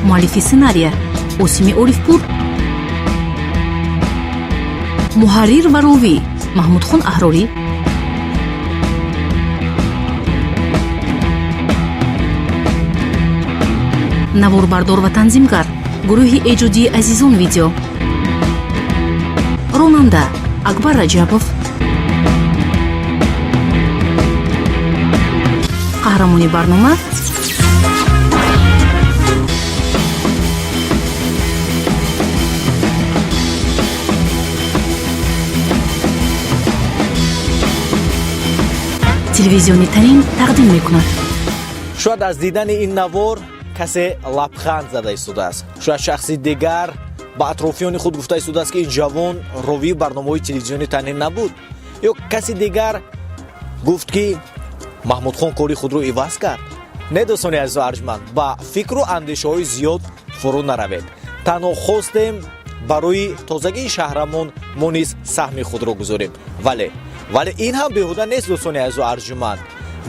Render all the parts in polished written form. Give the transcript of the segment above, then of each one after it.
Муаллифи сценария Осими Орифпур, муҳаррир ва ровӣ Маҳмудхон Аҳрорӣ. Наворбардор ва танзимгар гурӯҳи эҷодии «Азизон видео», ронанда Акбар Раҷабов. Қаҳрамони барнома телевизиони «Танин» тақдим мекунад. Шояд аз дидани ин навор касе лабханд зада истодааст, шояд шахси дигар ба атрофиёни худ гуфта истодааст, ки ин ҷавон ровии барномаҳои телевизиони «Танин» набуд, ё каси дигар гуфт, ки Маҳмудхон кори худро иваз кард. Не, дӯстони азизу арҷманд, ба фикру андешаҳои зиёд фурӯ наравед. Танҳо хостем барои тозагии шаҳрамон мо низ саҳми худро гузорем. Вале ин ҳам беҳуда нест, дӯстони азизу арҷуманд.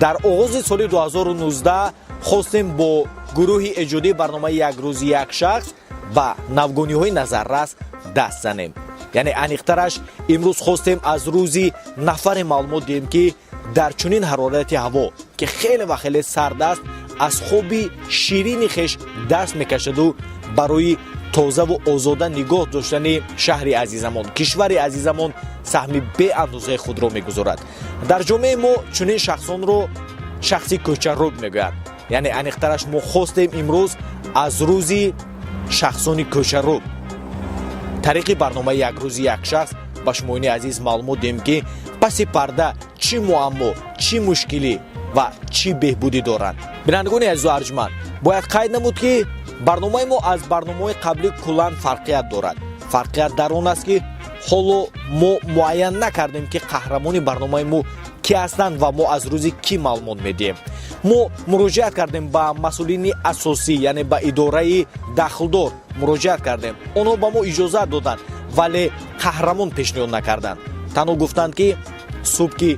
Дар оғози соли 2019 хостем бо гурӯҳи эҷодии барномаи «Як рӯзи як шахс» ба навгониҳои назаррас даст занем. Яъне, аниқтараш, имрӯз хостем аз рӯзи нафаре маълумот диҳем, ки дар чунин ҳарорати ҳаво, ки хеле ва хеле сард аст, аз хоби ширини хеш даст мекашаду барои тозаву озода нигоҳ доштани шаҳри азизамон, кишвари азизамон саҳми беандозаи худро мегузорад. Дар ҷомеаи мо чунин шахсонро шахси кӯчарӯб мегӯянд. Яъне, аниқтараш, мо хостем имрӯз аз рӯзи шахсони кӯчарӯб тариқи барномаи «Як рӯзи як шахс» ба шумоёни азиз маълумот диҳем, ки паси парда чӣ муаммо, чӣ мушкилӣ ва чӣ беҳбудӣ доранд. Бинандагони азизу арҷманд, бояд қайд намуд, ки барномаи мо аз барномаҳои қаблӣ куллан фарқият дорад. Фарқият дар он аст, ки ҳоло мо муайян накардем, ки қаҳрамони барномаи мо кӣ ҳастанд ва мо аз рӯзи кӣ маълумот медиҳем. Мо муроҷиат кардем ба масъулини асосӣ, яъне ба идораи дахлдор муроҷиат кардем. Онҳо ба мо иҷозат доданд, вале қаҳрамон пешниҳод накарданд. Танҳо гуфтанд, ки субҳ ки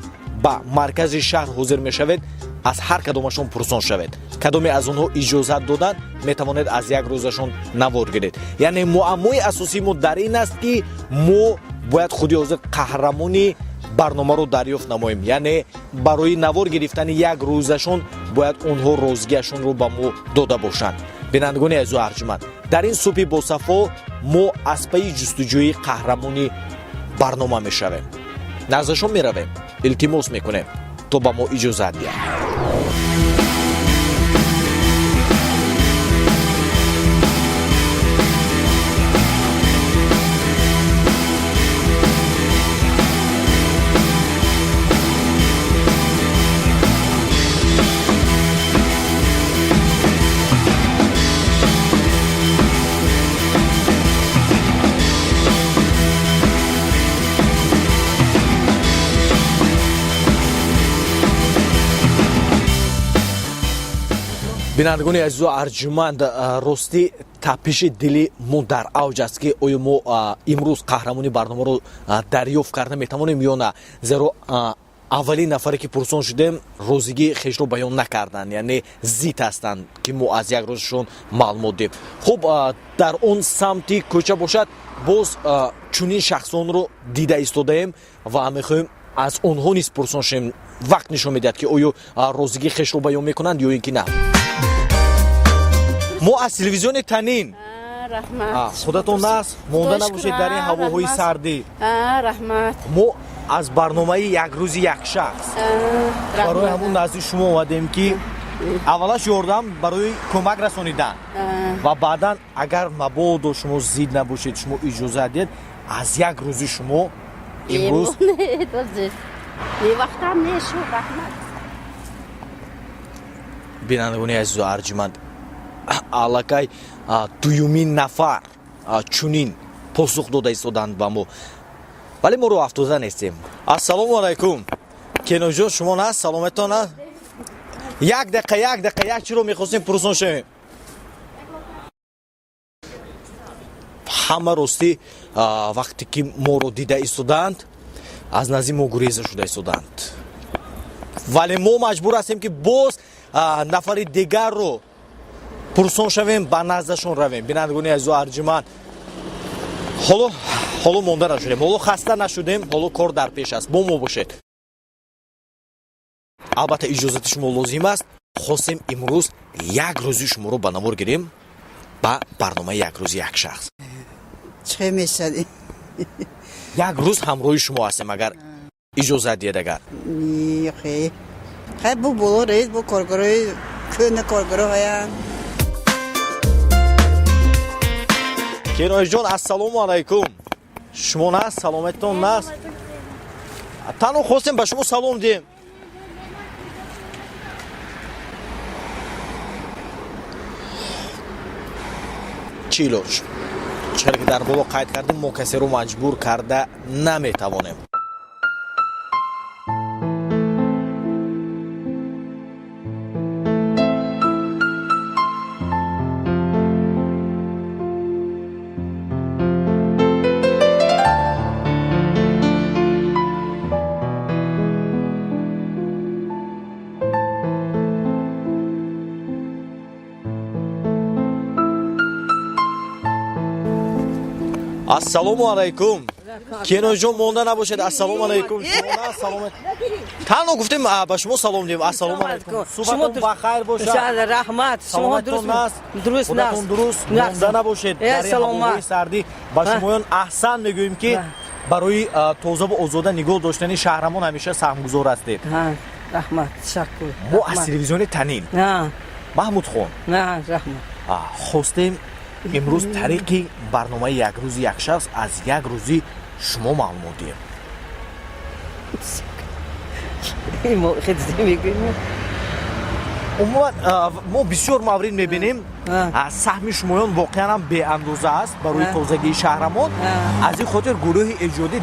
ба маркази шаҳр ҳозир мешавед, аз ҳар кадомашон пурсон шавед. Кадоме аз онҳо иҷозат доданд, метавонед аз як рӯзашон навор гиред. Яъне, муаммои асосии мо дар ин аст, ки мо бояд худи ҳозир қаҳрамони барномаро дарёфт намоем. Яъне, барои навор гирифтани як рӯзашон бояд онҳо розигиашонро ба мо дода бошанд. Бинандагони азизу арҷманд, дар ин субҳи босафо мо аз пайи ҷустуҷӯи қаҳрамони барнома мешавем, наздашон меравем, илтимос мекунем, то ба мо иҷозат диҳанд. Бинандагони азизу арҷуманд, ростӣ, тапиши дили мо дар авҷ аст, ки оё мо имрӯз қаҳрамони барномаро дарёфт карда метавонем ё на, зеро аввалин нафаре ки пурсон шудем, розигии хешро баён накарданд, яъне зид ҳастанд, ки мо аз як рӯзашон маълумот диҳем. Хуб, дар он самти кӯча бошад, боз чунин шахсонро дида истодаем ва мехоҳем аз онҳо низ пурсон шавем. Вақт нишон медиҳад, ки оё розигии хешро баён мекунанд ё ин ки на. Мо аз телевизиони «Танин». Раҳмат. Худатон наст монда набошед дар ин ҳавоҳои сардӣ. Раҳмат. Мо аз барномаи «Як рӯзи як шахс» барои ҳамун назди шумо омадем, ки аввалаш ёрдам барои кӯмак расонидан ва баъдан, агар мабодо шумо зид набошед, шумо иҷозат диҳед, аз як рӯзи шумо имрӯз. Вақтам нешу, раҳмат. Бинандагони азизу арҷуманд, аллакай дуюмин нафар чунин посух дода истоданд ба мо, вале мо роҳ афтода нестем. Ассалому алайкум, кеноҷон, шумо наст, саломатон аст? Як дақиқа, як дақиқа, як чиро мехостем пурсон шавем. Ҳама, ростӣ, вақте ки моро дида истодаанд, аз назди мо гуреза шуда истодаанд, вале мо маҷбур ҳастем, ки боз нафари дигарро Пурсон шавем, ба наздашон равем. Бинандагони азизу арҷуманд, ҳоло монда нашудем, ҳоло хаста нашудем, ҳоло кор дар пеш аст, бо мо бошед. Албатта, иҷозати шумо лозим аст. Хостем имрӯз як рӯзи шуморо ба навор гирем ба барномаи «Як рӯзи як шахс». Чӣ мешавад? Як рӯз ҳамроҳи шумо ҳастем, агар иҷозат диҳед, агар. Хе, хай, бу боло реис, бу коргарои, кӯна коргаро ҳаянд. Киноиҷон, ассалому алайкум! Шумо наст, саломатитон наст? Танҳо хостем ба шумо салом диҳем. Чӣ илоҷ? Чӣ ки дар боло қайд кардем, мо касеро маҷбур карда наметавонем. Ассалому алайкум, киноҷон, монда набошед. Ассалому алайкум, шумо саломат? Танҳо гуфтем, ба шумо салом диҳем. Ассалому алайкум, субҳатон бахайр бошад. Раҳмат, шумо дуруст? Дуруст. Худатон дуруст, монда набошед. Э, дар сардӣ ба шумоён аҳсан мегӯем, ки барои тозаву озода нигоҳ доштани шаҳрамон ҳамеша саҳмгузор ҳастед. Раҳмат, ташаккур. Мо аз телевизиони Танин, Маҳмудхон, раҳмат. Хостем имрӯз тариқи барномаи «Як рӯзи як шахс» аз як рӯзи шумо маълумот диҳем. Мегӯем. Умуман, мо бисёр маврид мебинем, саҳми шумоён воқеан ҳам беандоза аст барои тозагии шаҳрамон. Аз ин хотир гурӯҳи эҷодӣ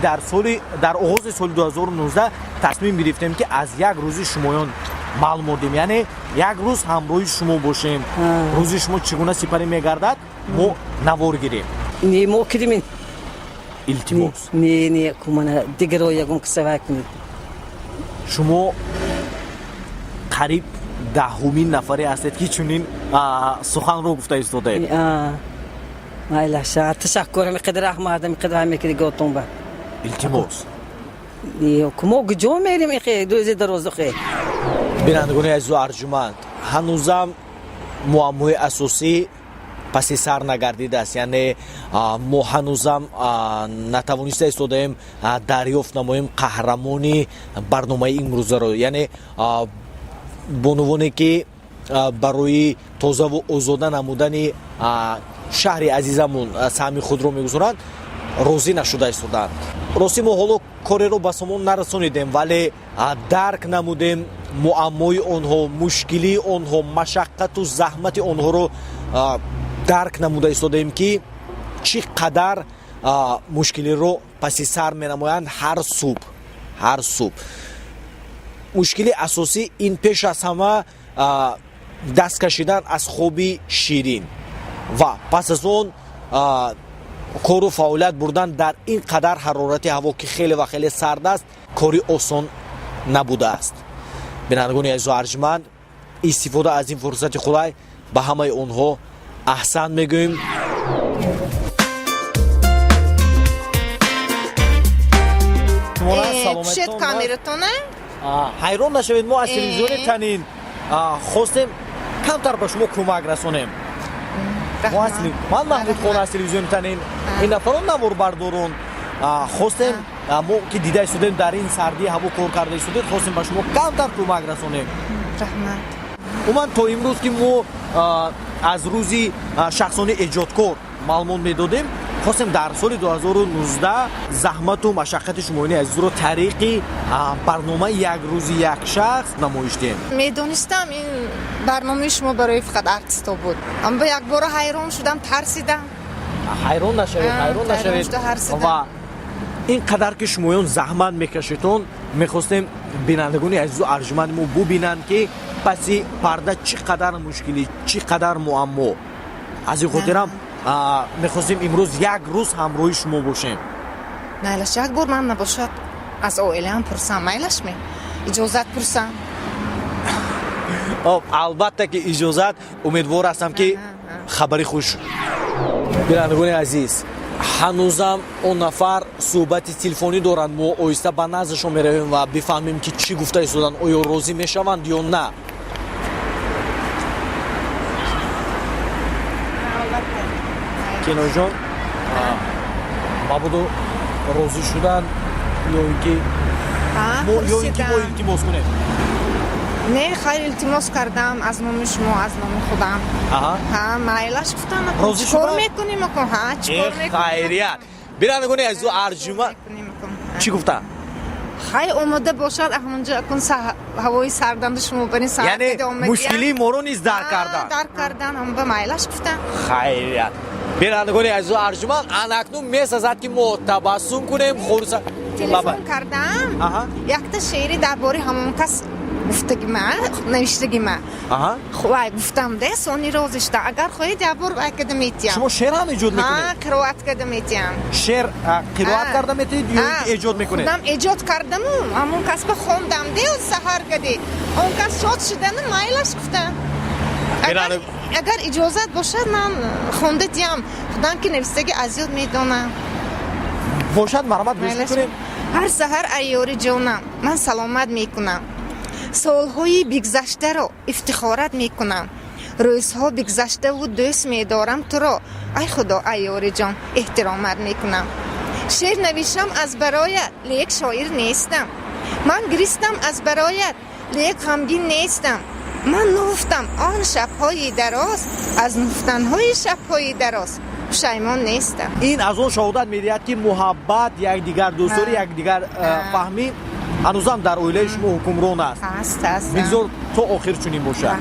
дар оғози соли 2019 тасмим гирифтем, ки аз як рӯзи шумоён маълумот диҳем, яъне як рӯз ҳамроҳи шумо бошем, рӯзи шумо чӣ гуна сипарӣ мегардад, мо навор гирем. Не, мо кидимин. Илтимос. Не, не, кумана дигаро ягон кисавай кунед. Шумо қариб даҳумин нафаре ҳастед, ки чунин суханро гуфта истодаед. Майлаша, ташаккур, ҳами қадар раҳмат, ҳами қадар ҳами кидиготон ба. Илтимос. Мо куҷо мерем ихе рӯзи дарозухе? Бинандагони азизу арҷуманд, ҳанӯзам муаммои асосӣ паси сар нагардидааст, яъне мо ҳанӯзам натавониста истодаем дарёфт намоем қаҳрамони барномаи имрӯзаро, яъне бонувоне, ки барои тозаву озода намудани шаҳри азизамон саҳми худро мегузоранд, розӣ нашуда истодаанд. Ростӣ, мо ҳоло кореро ба сомон нарасонидем, вале дарк намудем муаммои онҳо, мушкилии онҳо, машаққату заҳмати онҳоро дарк намуда истодаем, ки чӣ қадар мушкилиро паси сар менамоянд ҳар субҳ, ҳар субҳ. Мушкили асосӣ ин пеш аз ҳама даст кашидан аз хоби ширин ва пас аз он кору фаъолият бурдан дар ин қадар ҳарорати ҳаво, ки хеле ва хеле сард аст, кори осон набудааст. Бинандагони азизу арҷманд, истифода аз ин фурсати қулай ба ҳамаи онҳо аҳсан мегӯем. Кушед камератона. Ҳайрон нашавед, мо аз телевизиони Танин хостем камтар ба шумо кӯмак расонем. Ман Маҳмудхон аз телевизиони Танин, ин нафарон наворбардорон. Хостем, мо ки дида истодем, дар ин сардии ҳаво кор карда истодед, хостем ба шумо камтар кӯмак расонем. Раҳмат. Умуман, то имрӯз ки мо аз рӯзи шахсони эҷодкор маълумот медодем, хостем дар соли 2019 заҳмату машаққати шумоёни азизро тариқи барномаи «Як рӯзи як шахс» намоиш диҳем. Медонистам, ин барномаи шумо барои фақат артисто буд, аммо якбора ҳайрон шудам, тарсидам. Ҳайрон нашавед, ҳайрон нашавед. Ва ин қадар ки шумоён заҳмат мекашедон, мехостем бинандагони азизу арҷуманди мо бубинанд, ки паси парда чӣ қадар мушкилӣ, чӣ қадар муаммо. Аз ин хотирам мехостем имрӯз як рӯз ҳамроҳи шумо бошем. Майлаш, як бор ман набошад, аз оилаам пурсам, майлашме, иҷозат пурсам. Албатта ки иҷозат, умедвор ҳастам ки хабари хуш. Бинандагони азиз, ҳанӯзам он нафар суҳбати телефонӣ доранд. Мо оҳиста ба наздашон меравем ва бифаҳмем ки чӣ гуфта истоданд, оё розӣ мешаванд ё на. Киноҷон, мабодо розӣ шуданд ё ин ки ё ин ки мо илтимос кунем? Не, хайр, илтимос кардам аз номи шумо, аз номи худам. Майлаш гуфтам, чикор мекунем? Чикор мекунем? Хайрият. Бинандагони азизу арҷуманд, чӣ гуфтанд? Хай, омода бошад, ҳамонҷо акун ҳавои сарданда шумо барин саат. Яъне мушкилии моро низ дарк кардан. Дарк кардан, ҳам ба майлаш гуфтам. Хайрият. Бинандагони азизу арҷуманд, анакнун месазад ки мо табассум кунем, хурса. Телефон кардам, якта шеъри дар бораи ҳамон кас гуфтагима, навиштагима. Вай гуфтам, де сони розӣ шуда. Агар хоҳед, як бор вай карда метиҳам. Шумо шеър ҳам эҷод мекунед? Қироат карда метиҳам. Шеър қироат карда метиҳед ё ин ки эҷод мекунед? Худам эҷод кардаму ҳамон кас ба хондам, де саҳар кади. Он кас шод шудану майлаш гуфтам. Агар иҷозат бошад, ман хонда диҳам. Худам ки навиштаги аз ёд медонам. Бошад, марҳамат, гӯш мекунем. Ҳар саҳар айёри ҷонам ман саломат мекунам. Солҳои бигзаштаро ифтихорат мекунам. Рӯзҳо бигзаштаву дӯст медорам туро. Ай худо, айёри ҷон, эҳтиромат мекунам. Шеър навишам аз бароят, лек шоир нестам. Ман гиристам аз бароят, лек ғамгин нестам. Ман нуфтам он шабҳои дароз, аз нуфтанҳои шабҳои дароз пушаймон нестам. Ин аз он шаҳодат медиҳад ки муҳаббат, якдигар дӯстдорӣ, якдигар фаҳмӣ ҳанӯзам дар оилаи шумо ҳукмрон аст. Бигзор то охир чунин бошад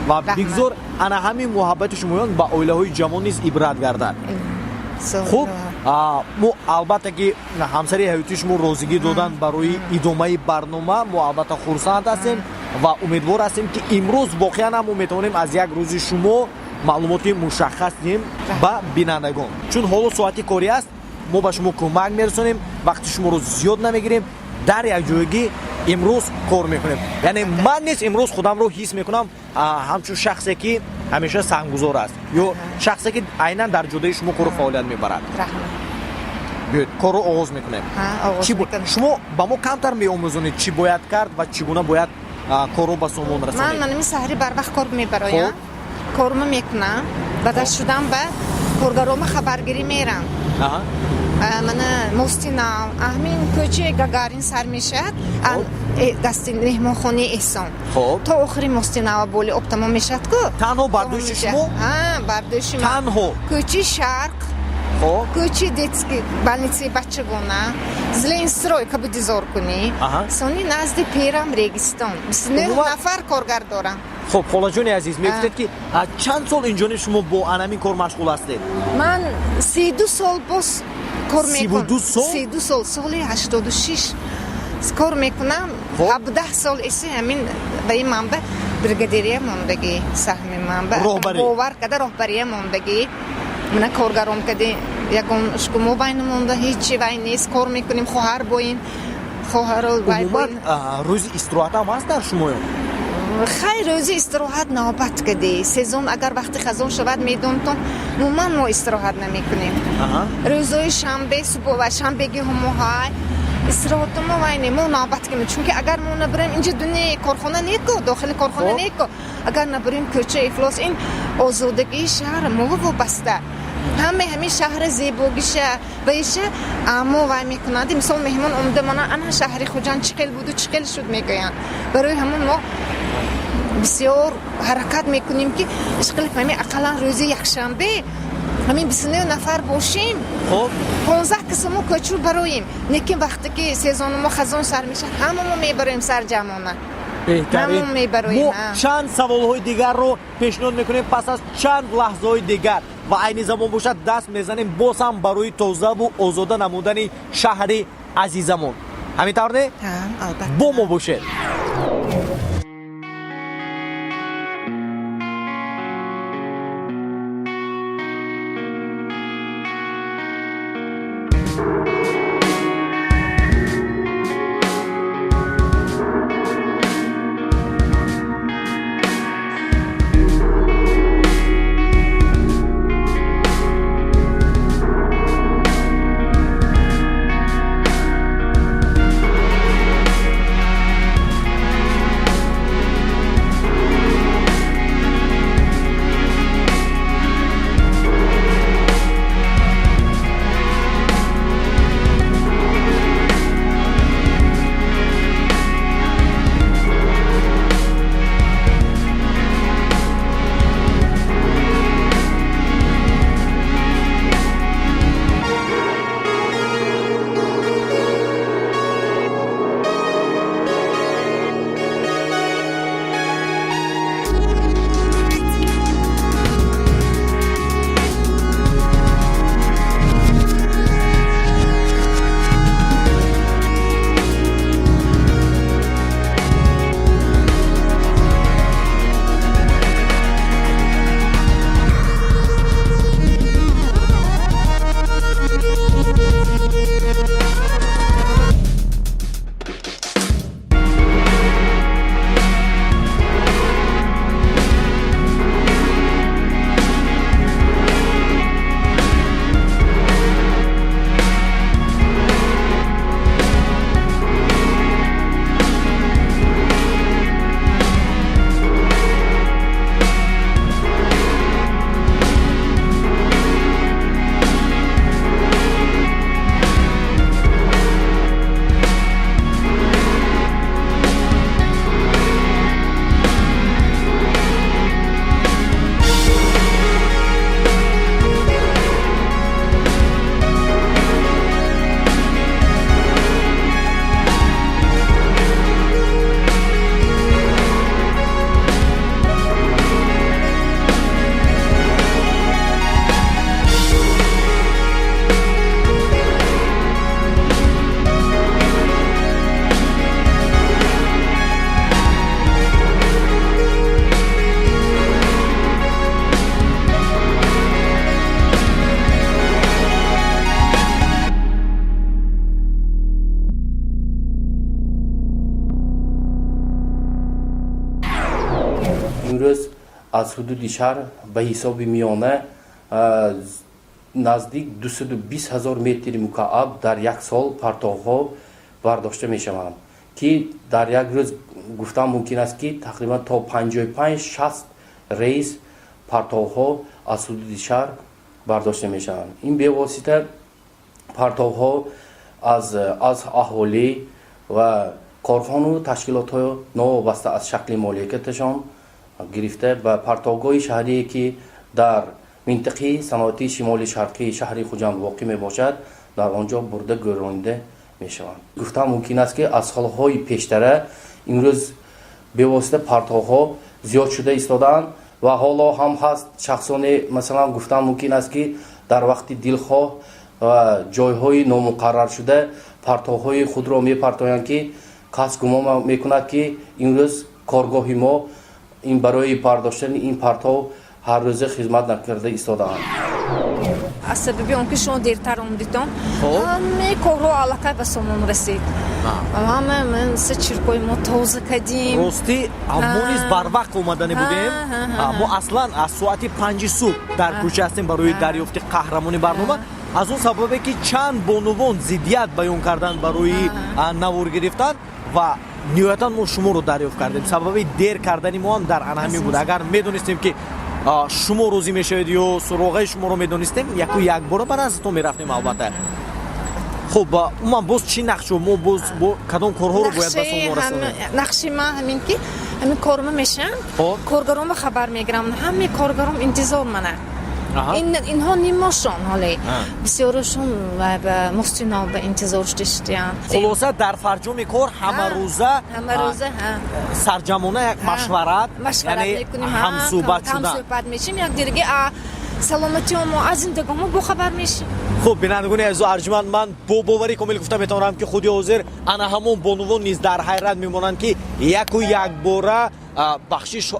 ва бигзор ана ҳамин муҳаббати шумоён ба оилаҳои ҷавон низ ибрат гардад. Хуб, мо албатта ки ҳамсари ҳаётии шумо розигӣ доданд барои идомаи барнома, мо албатта хурсанд ҳастем ва умедвор ҳастем ки имрӯз воқеан ҳам мо метавонем аз як рӯзи шумо маълумоти мушаххас диҳем ба бинандагон, чун ҳоло соати корӣ аст. Мо ба шумо кӯмак мерасонем, вақти шуморо зиёд намегирем, дар якҷоягӣ имрӯз кор мекунем. Яъне ман низ имрӯз худамро ҳис мекунам ҳамчун шахсе ки ҳамеша саҳмгузор аст ё шахсе ки айнан дар ҷодаи шумо кору фаъолият мебарад. Биёед, корро оғоз мекунем. Шумо ба мо камтар меомӯзонед чӣ бояд кард ва чӣ гуна бояд корро ба сомон расонед. Ман манами саҳари барвақт кор мебароям, корма мекунам, баъд аз шудан ба коргарома хабаргирӣ мерам. Мана мости нав, ҳамин кӯчаи Гагарин сар мешавад, дасти меҳмонхонаи Эҳсон то охири мости нава боли об тамом мешавад ку. Танҳо бар дӯши шумо? Бар дӯши ман. Танҳо? Кӯчаи Шарқ, кӯчаи детский больницаи бачагона, Зеленстрой кабудизор кунӣ, сони назди перам Регистон. 29 нафар коргар дорам. Хуб, холаҷони азиз, мегуфтед ки чанд сол инҷониб шумо бо анамин кор машғул ҳастед? Ман 32 сол боз кор мекунам. 32 сол? 32 сол, соли 86 кор мекунам. 17 сол иси ҳамин ба ин манба бригадирия мондагӣ, саҳми манба бовар карда роҳбария мондагӣ. Мана коргаром кади ягон шукумо байна монда, ҳечи вай нест, кор мекунем, хоҳар боин, хоҳаро вай боин. Рӯзи истироҳат ҳам ҳаст дар шумоён? Хай, рӯзи истироҳат навбат кади. Сезон агар вақти хазон шавад, медонтон, умуман мо истироҳат намекунем. Рӯзҳои шанбе, субҳ ва шанбеги ҳумоҳай истироҳатумо вай не, мо навбат кунем, чунки агар мо набарем инҷа дуне корхона неку, дохили корхона неку, агар набарем кӯча ифлос. Ин озодагии шаҳр мо вобаста. Ҳаме ҳамин шаҳри зебогиша ваиша амо вай мекунанд. Мисол, меҳмон омада мона ана шаҳри Хуҷанд чӣ хел буду чӣ хел шуд мегӯянд. Барои ҳамон мо бисёр ҳаракат мекунем ки ишқилиб ҳамин ақаллан рӯзи якшанбе ҳамин 29 нафар бошем, 15 каса мо кӯчур бароем. Лекин вақте ки сезону мо хазон сар мешавад, ҳама мо мебароем сарҷамона. Беҳтарин. Мо чанд саволҳои дигарро пешниҳод мекунем пас аз чанд лаҳзаҳои дигар ва айни замон бошад даст мезанем боз ҳам барои тозаву озода намудани шаҳри азизамон. Ҳамин тавр не? Бо мо бошед. Аз ҳудуди шаҳр ба ҳисоби миёна наздик 220 ҳазор метри мукааб дар як сол партовҳо бардошта мешаванд, ки дар як рӯз гуфтан мумкин аст, ки тақрибан то 55-60 рейс партовҳо аз ҳудуди шаҳр бардошта мешаванд. Ин бевосита партовҳо аз аҳолӣ ва корхону ташкилотҳо, новобаста аз шакли моликияташон, гирифта ба партовгоҳи шаҳрие, ки дар минтақаи саноатии шимоли шарқии шаҳри Хуҷанд воқеъ мебошад, дар он ҷо бурда гӯронида мешаванд. Гуфтан мумкин аст, ки аз солҳои пештара имрӯз бевосита партовҳо зиёд шуда истодаанд ва ҳоло ҳам ҳаст шахсоне, масалан, гуфтан мумкин аст, ки дар вақти дилхоҳ ва ҷойҳои номуқарраршуда партовҳои худро мепартоянд, ки кас гумон мекунад, ки имрӯз коргоҳи мо ин барои бардоштани ин партов ҳаррӯза хизмат накарда истодаанд. Аз сабаби он ки шумо дертар омадитон, ҳамаи корҳо аллакай ба сомон расид. Ҳама се чиркои мо тоза кардем. Ростӣ, мо низ барвақт омадане будем. Мо аслан аз соати 5-и субҳ дар кӯча ҳастем барои дарёфти қаҳрамони барнома. Аз он сабабе, ки чанд бонувон зиддият баён карданд барои навор гирифтан ва ниҳоятан мо шуморо дарёфт кардем. Сабаби дер кардани мо ҳам дар ана ҳамин буд. Агар медонистем, ки шумо розӣ мешавед ё суроғаи шуморо медонистем, яку якбора ба наздитон мерафтем, албатта. Хуб, умуман боз чӣ нақшо мо боз бо кадом корҳоро бояд ба сомон расонем? Нақши ман ҳамин, ки ҳамин корма мешавам, коргаронро хабар мегирам. Ҳамаи коргаром интизор мана. Инҳо нимошон ҳоле бисёрашон ба мустино ба интизор шудиштиянд. Хулоса, дар фарҷоми кор ҳамарӯза ҳамарӯза сарҷамона як машварат. Машварат мекунем. Ҳамсӯҳбат шудан. Ҳамсӯҳбат мешим якдигарги, саломатиҳомо, аз зиндагомо бохабар мешим. Хуб, бинандагони азизу арҷуманд, ман бо боварӣ комил гуфта метавонам, ки худи ҳозир ана ҳамон бонувон низ дар ҳайрат мемонанд, ки яку якбора, бахшиш,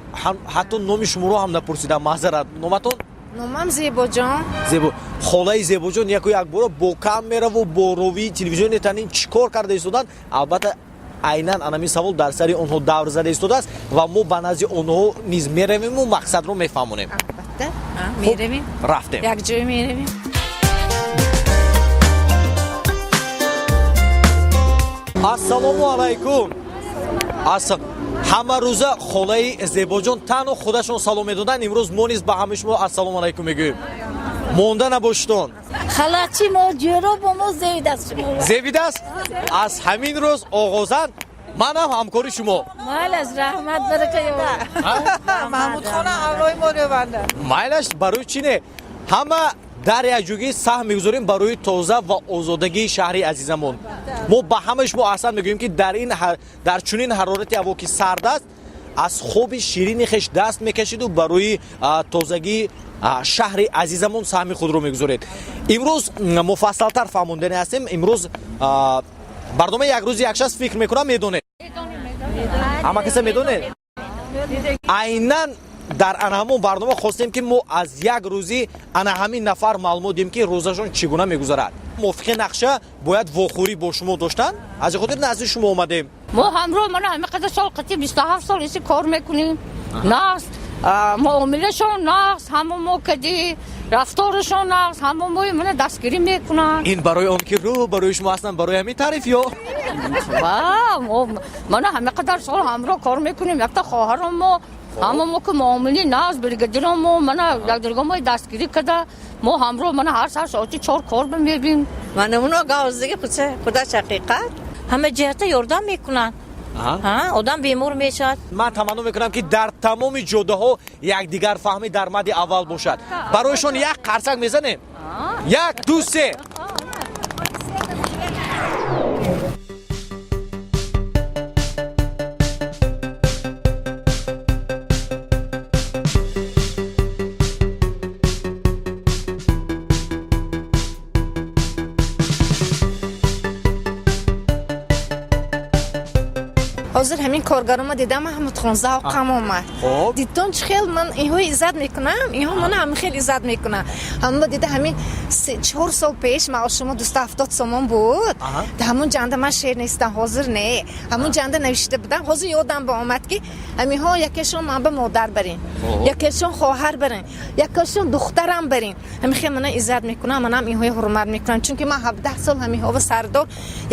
ҳатто номи шуморо ҳам напурсидам, маъзарат, номатон? Номам Зебоҷон. Зебо, холаи Зебоҷон яку якбора бо камераву бо ровии телевизиони Танин чӣ кор карда истоданд? Албатта, айнан анамин савол дар сари онҳо давр зада истодааст ва мо ба назди онҳо низ меравиму мақсадро мефаҳмонем. Албатта, меравем. Рафтем. Якҷоя меравем. Ассалому алайкум. Ҳамарӯза холаи Зебоҷон танҳо худашон салом медоданд. Имрӯз мо низ ба ҳамаи шумо ассалому алайкум мегӯем. Монда набошитон. Халачи мо ҷӯробо мо зевидаст шумо. Зевидаст. Аз ҳамин рӯз оғозан манам ҳамкори шумо. Майлаш, раҳмат, барака. Маҳмудхона ҳамроҳи мо реванда. Майлаш, барои чӣ не? Ҳама дар якҷоягӣ саҳм мегузорем барои тоза ва озодагии шаҳри азизамон. Мо ба ҳамаи шумо аҳсан мегӯем, ки дар чунин ҳарорати ҳаво, ки сард аст, аз хоби ширини хеш даст мекашиду барои тозагии шаҳри азизамон саҳми худро мегузоред. Имрӯз муфассалтар фаҳмондани ҳастем. Имрӯз барномаи «Як рӯзи як шахс», фикр мекунам, медонед, ҳама каса медонед. Айнан дар ана ҳамон барнома хостем, ки мо аз як рӯзи ана ҳамин нафар маълумот диҳем, ки рӯзашон чӣ гуна мегузарад. Мувофиқи нақша бояд вохӯрӣ бо шумо доштан, аз ин хотир назди шумо омадем. Мо ҳамроҳ мана ҳамин қадар сол қати 27 сол иси кор мекунем. Нағз муомилашон, нағз ҳама мо кади рафторашон, нағз ҳама мои мана дастгирӣ мекунанд. Ин барои он ки рӯ барои шумо ҳастанд, барои ҳамин таъриф ё? Ва мана ҳамин қадар сол ҳамроҳ кор мекунем, якта хоҳаром мо, ҳама мо ки муомили нағз, бригадиром мо мана якдиргомои дастгирӣ карда, мо ҳамроҳ мана ҳар сар соати 4 кор мебим. Мана уно гавзиги худаш ҳақиқат. Ҳама ҷиҳата ёрдам мекунанд. Одам бемор мешавад. Ман таманно мекунам, ки дар тамоми ҷодаҳо якдигарфаҳмӣ дар мадди аввал бошад. Барояшон як қарсак мезанем. Як, ду, се. Ҳозир ҳамин коргарома дидам, Маҳмудхон, завқам омад. Дидтон, чӣ хел ман инҳо иззат мекунам, инҳо мана ҳамин хел иззат мекунам. Ҳамон дида, ҳамин 4 сол пеш маошумо 270 сомон буд. Да ҳамун ҷанда ман шеър нестам, ҳозир не, ҳамун ҷанда навишта будам. Ҳозир ёдам ба омад, ки ҳаминҳо якешон ман ба модар барин, якешон хоҳар барин, якешон духтарам барин. Ҳамин хел мана иззат мекунам, манам инҳои ҳурмат мекунам, чунки ман 17 сол ҳаминҳова сардор.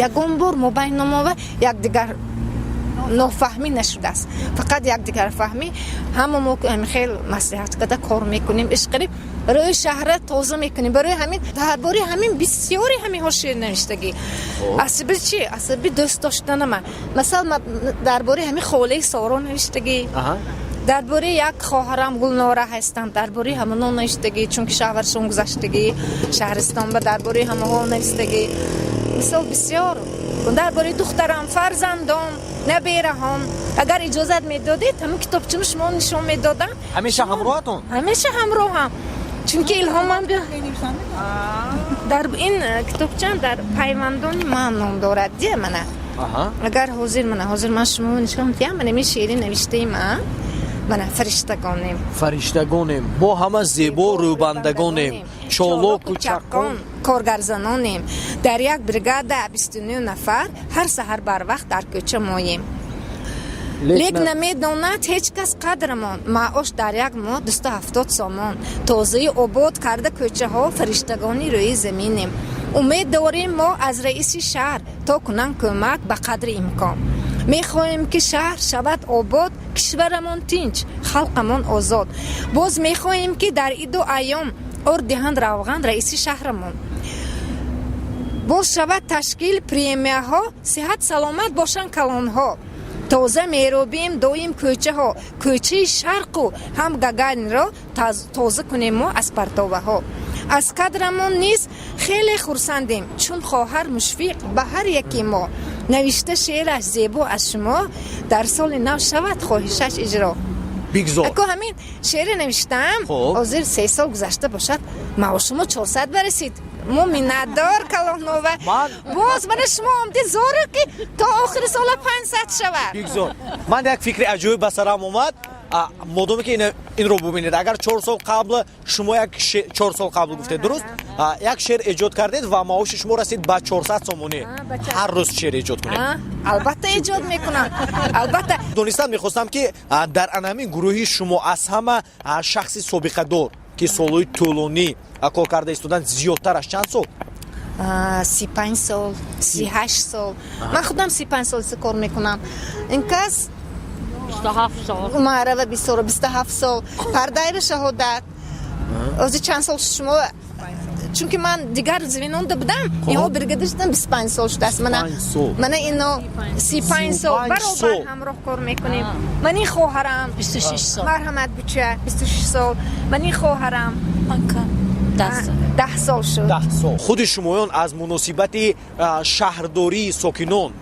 Ягон бор мобайномова якдигар нофаҳмӣ нашудааст, фақат якдигарфаҳмӣ. Ҳама мо ҳамин хел маслиҳат карда кор мекунем, ишқириб рӯи шаҳра тоза мекунем. Барои ҳамин дар бораи ҳамин бисёри ҳаминҳо шеър навиштагӣ. Асаби чи? Асаби дӯст доштанама. Масалан, дар бораи ҳамин холаи Соро навиштагӣ, дар бораи як хоҳарам Гулнора ҳастанд, дар бораи ҳамоно навиштагӣ, чунки шавҳаршон гузаштагӣ шаҳристон ба, дар бораи ҳамаҳо навиштагӣ. Мисол, бисёр дар бораи духтарам, фарзандон, набераҳом. Агар иҷозат медодед, ҳамин китобчамо шумо нишон медодам. Ҳамеша ҳамроҳатон? Ҳамеша ҳамроҳам, чунки илҳомам дар ин китобчам дар пайвандони ман ном дорад. Дия, мана, агар ҳозир, мана, ҳозир ман шумо нишон диҳам, мана ин шеъри навиштаи ман, мана: фариштагонем. Фариштагонем мо, ҳама зебо рӯбандагонем, чолоку чаққон. Коргарзанонем, дар як бригада 29 нафар, ҳар саҳар барвақт дар кӯча моем, лек намедонад ҳеҷ кас қадрамон. Маош дар як моҳ 270 сомон. Тозаи обод карда кӯчаҳо, фариштагони рӯи заминем. Умед дорем мо аз раиси шаҳр, то кунанд кӯмак ба қадри имкон. Мехоҳем, ки шаҳр шавад обод, кишварамон тинч, халқамон озод. Боз мехоҳем, ки дар иду айём орд диҳанд, равған раиси шаҳрамон. Боз шавад ташкил премияҳо, сиҳат саломат бошанд калонҳо. Тоза меробем доим кӯчаҳо, кӯчаи Шарқу ҳам Гагаринро тоза кунем мо аз партоваҳо. Аз кадрамон низ хеле хурсандем, чун хоҳар Мушфиқ ба ҳар яки мо навишта шеъраш зебо аз шумо. Дар соли нав шавад хоҳишаш иҷро. Бигзор. Ако ҳамин шеъре навиштаам, ҳозир 3 сол гузашта бошад, маошумо 400 барасид. Мо миннатдор калонова. Боз мана шумо омдед, зоре ки то охири сола 500 шавад. Бигзор. Ман як фикри аҷоиб ба сарам омад. Модоме ки инро бубинед, агар 4 сол қабл шумо як, 4 сол қабл гуфтед, дуруст, як шеър эҷод кардед ва маоши шумо расид ба 400 сомонӣ, ҳар рӯз шеър эҷод кунед. Албатта, эҷод мекунам, албатта. Донистан мехостам, ки дар анҳамин гурӯҳи шумо аз ҳама шахси собиқадор, ки солҳои тӯлонӣ кор карда истодан, зиёдтараш чанд сол? 35 сол, 38 сол. Ман худам 35 сол кор мекунам. Ин кас 27 сол. Умарава бисёро 27 сол, Пардаева Шаҳодат ҳозир чанд сол шумо? Чунки ман дигар звенонда будам, инҳо бригада шудам, 25 сол шудааст. Мана, мана ино 35 сол баробар ҳамроҳ кор мекунем. Ман ин хоҳарам 26 сол. Марҳамат, буча, 26 сол. Ман ин хоҳарам 10 сол шуд. 10 сол. Худи шумоён аз муносибати шаҳрдории сокинон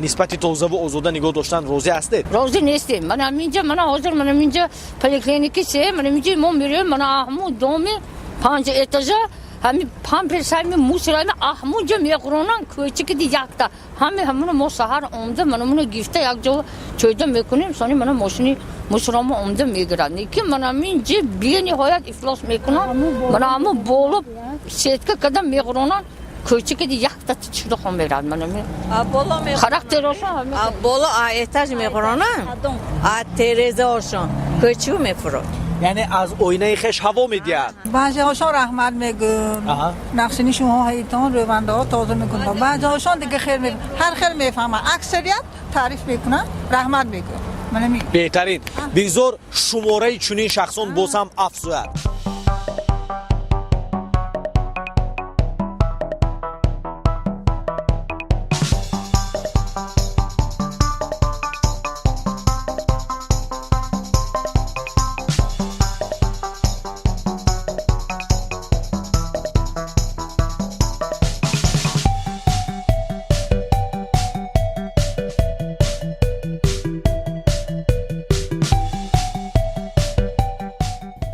нисбати тозаву озода нигоҳ доштан розӣ ҳастед? Розӣ нестем. Мана ҳаминҷа, мана ҳозир, мана ҳаминҷа поликлиники се, мана ҳаминҷа мо мерем, мана ҳамун доми панҷ этажа, ҳами памперс, ҳами мусор, ҳами аҳмунҷа меқуронанд кӯчаки ди якта. Ҳами ҳамуно мо саҳар омда, мана муно гифта якҷо чойда мекунем, сони мана мошини мусоромо омда мегирад. Ки мана ҳаминҷа бениҳоят ифлос мекунанд. Мана ҳамун боло сетка када меқуронанд кӯчаки ди якта чудохон мерад. Мана характерошон. Боло этаж меқуронанд, а терезаошон кӯчу мефурод. Яъне аз оинаи хеш ҳаво медиҳад. Баъзеҳошон раҳмат мегӯн, нақшини шумо ҳаитон рӯвандаҳо тоза мекунад. Баъзеҳошон дига хел, ҳар хел мефаҳманд. Аксарият таъриф мекунанд, раҳмат мегӯянд. Беҳтарин. Бигзор шумораи чунин шахсон боз ҳам афзояд.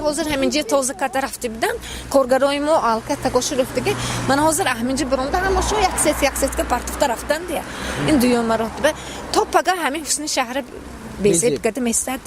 Ҳозир Ҳозир ҳаминҷа тоза карда рафта буданд коргарои мо, алка тагоши рафтаги. Мана ҳозир ҳаминҷа биромда, ҳамашон як сет, як сетка партофта рафтанд. Ин дуюм маротиба то пага ҳамин ҳусни шаҳра безеб карда местад.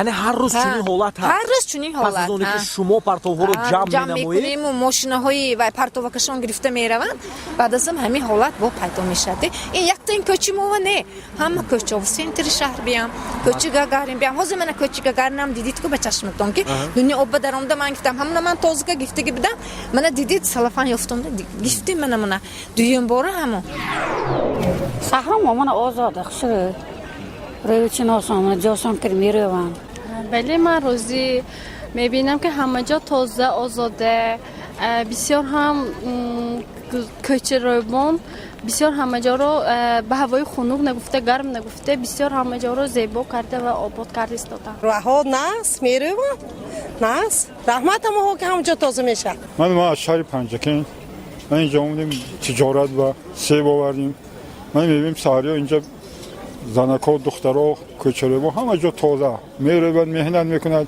Яъне ҳар рӯз чунин ҳолат ҳаст? Ҳар рӯз чунин Пас аз ҳолат. оне ки шумо партовҳоро ҷамъ Ҷамъ менамоед, мекунему, мошинаҳои вай партовакашон гирифта мераванд, баъд аз он ҳамин ҳолат бо пайдо мешавад. Ин якта ин кӯчи мова не, ҳама кӯчао, центри шаҳр биям, кӯчи Гагарин биям. Ҳозир мана кӯчи Гагаринам дидид ку ба чашматон, ки дунё обба даромада. Ман гуфтам, ҳамуна ман тозага гифтаги будам, мана дидид, салафан ёфтам, гифтим, мана мана дуюм бора ҳамон. Саҳро мана озода, хушрӯ, рӯчиносон, ҷосон кир мерӯванд. Бале, ман рӯзӣ мебинам, ки ҳама ҷо тоза, озода, бисёр ҳам кӯчарӯбон бисёр ҳама ҷоро ба ҳавои хунук нагуфта, гарм нагуфта, бисёр ҳама ҷоро зебо карда ва обод карда истоданд. Раҳо нас мерӯвам, нас раҳмат ҳамаҳо, ки ҳамаҷо тоза мешавад. Ман аз шаҳри Панҷакент, ман инҷо омадем тиҷорат ва себ овардем. Ман мебинем, саҳариҳо инҷа занако, духтаро, кӯчарӯбо, ҳама ҷо тоза мерӯбанд, меҳнат мекунад.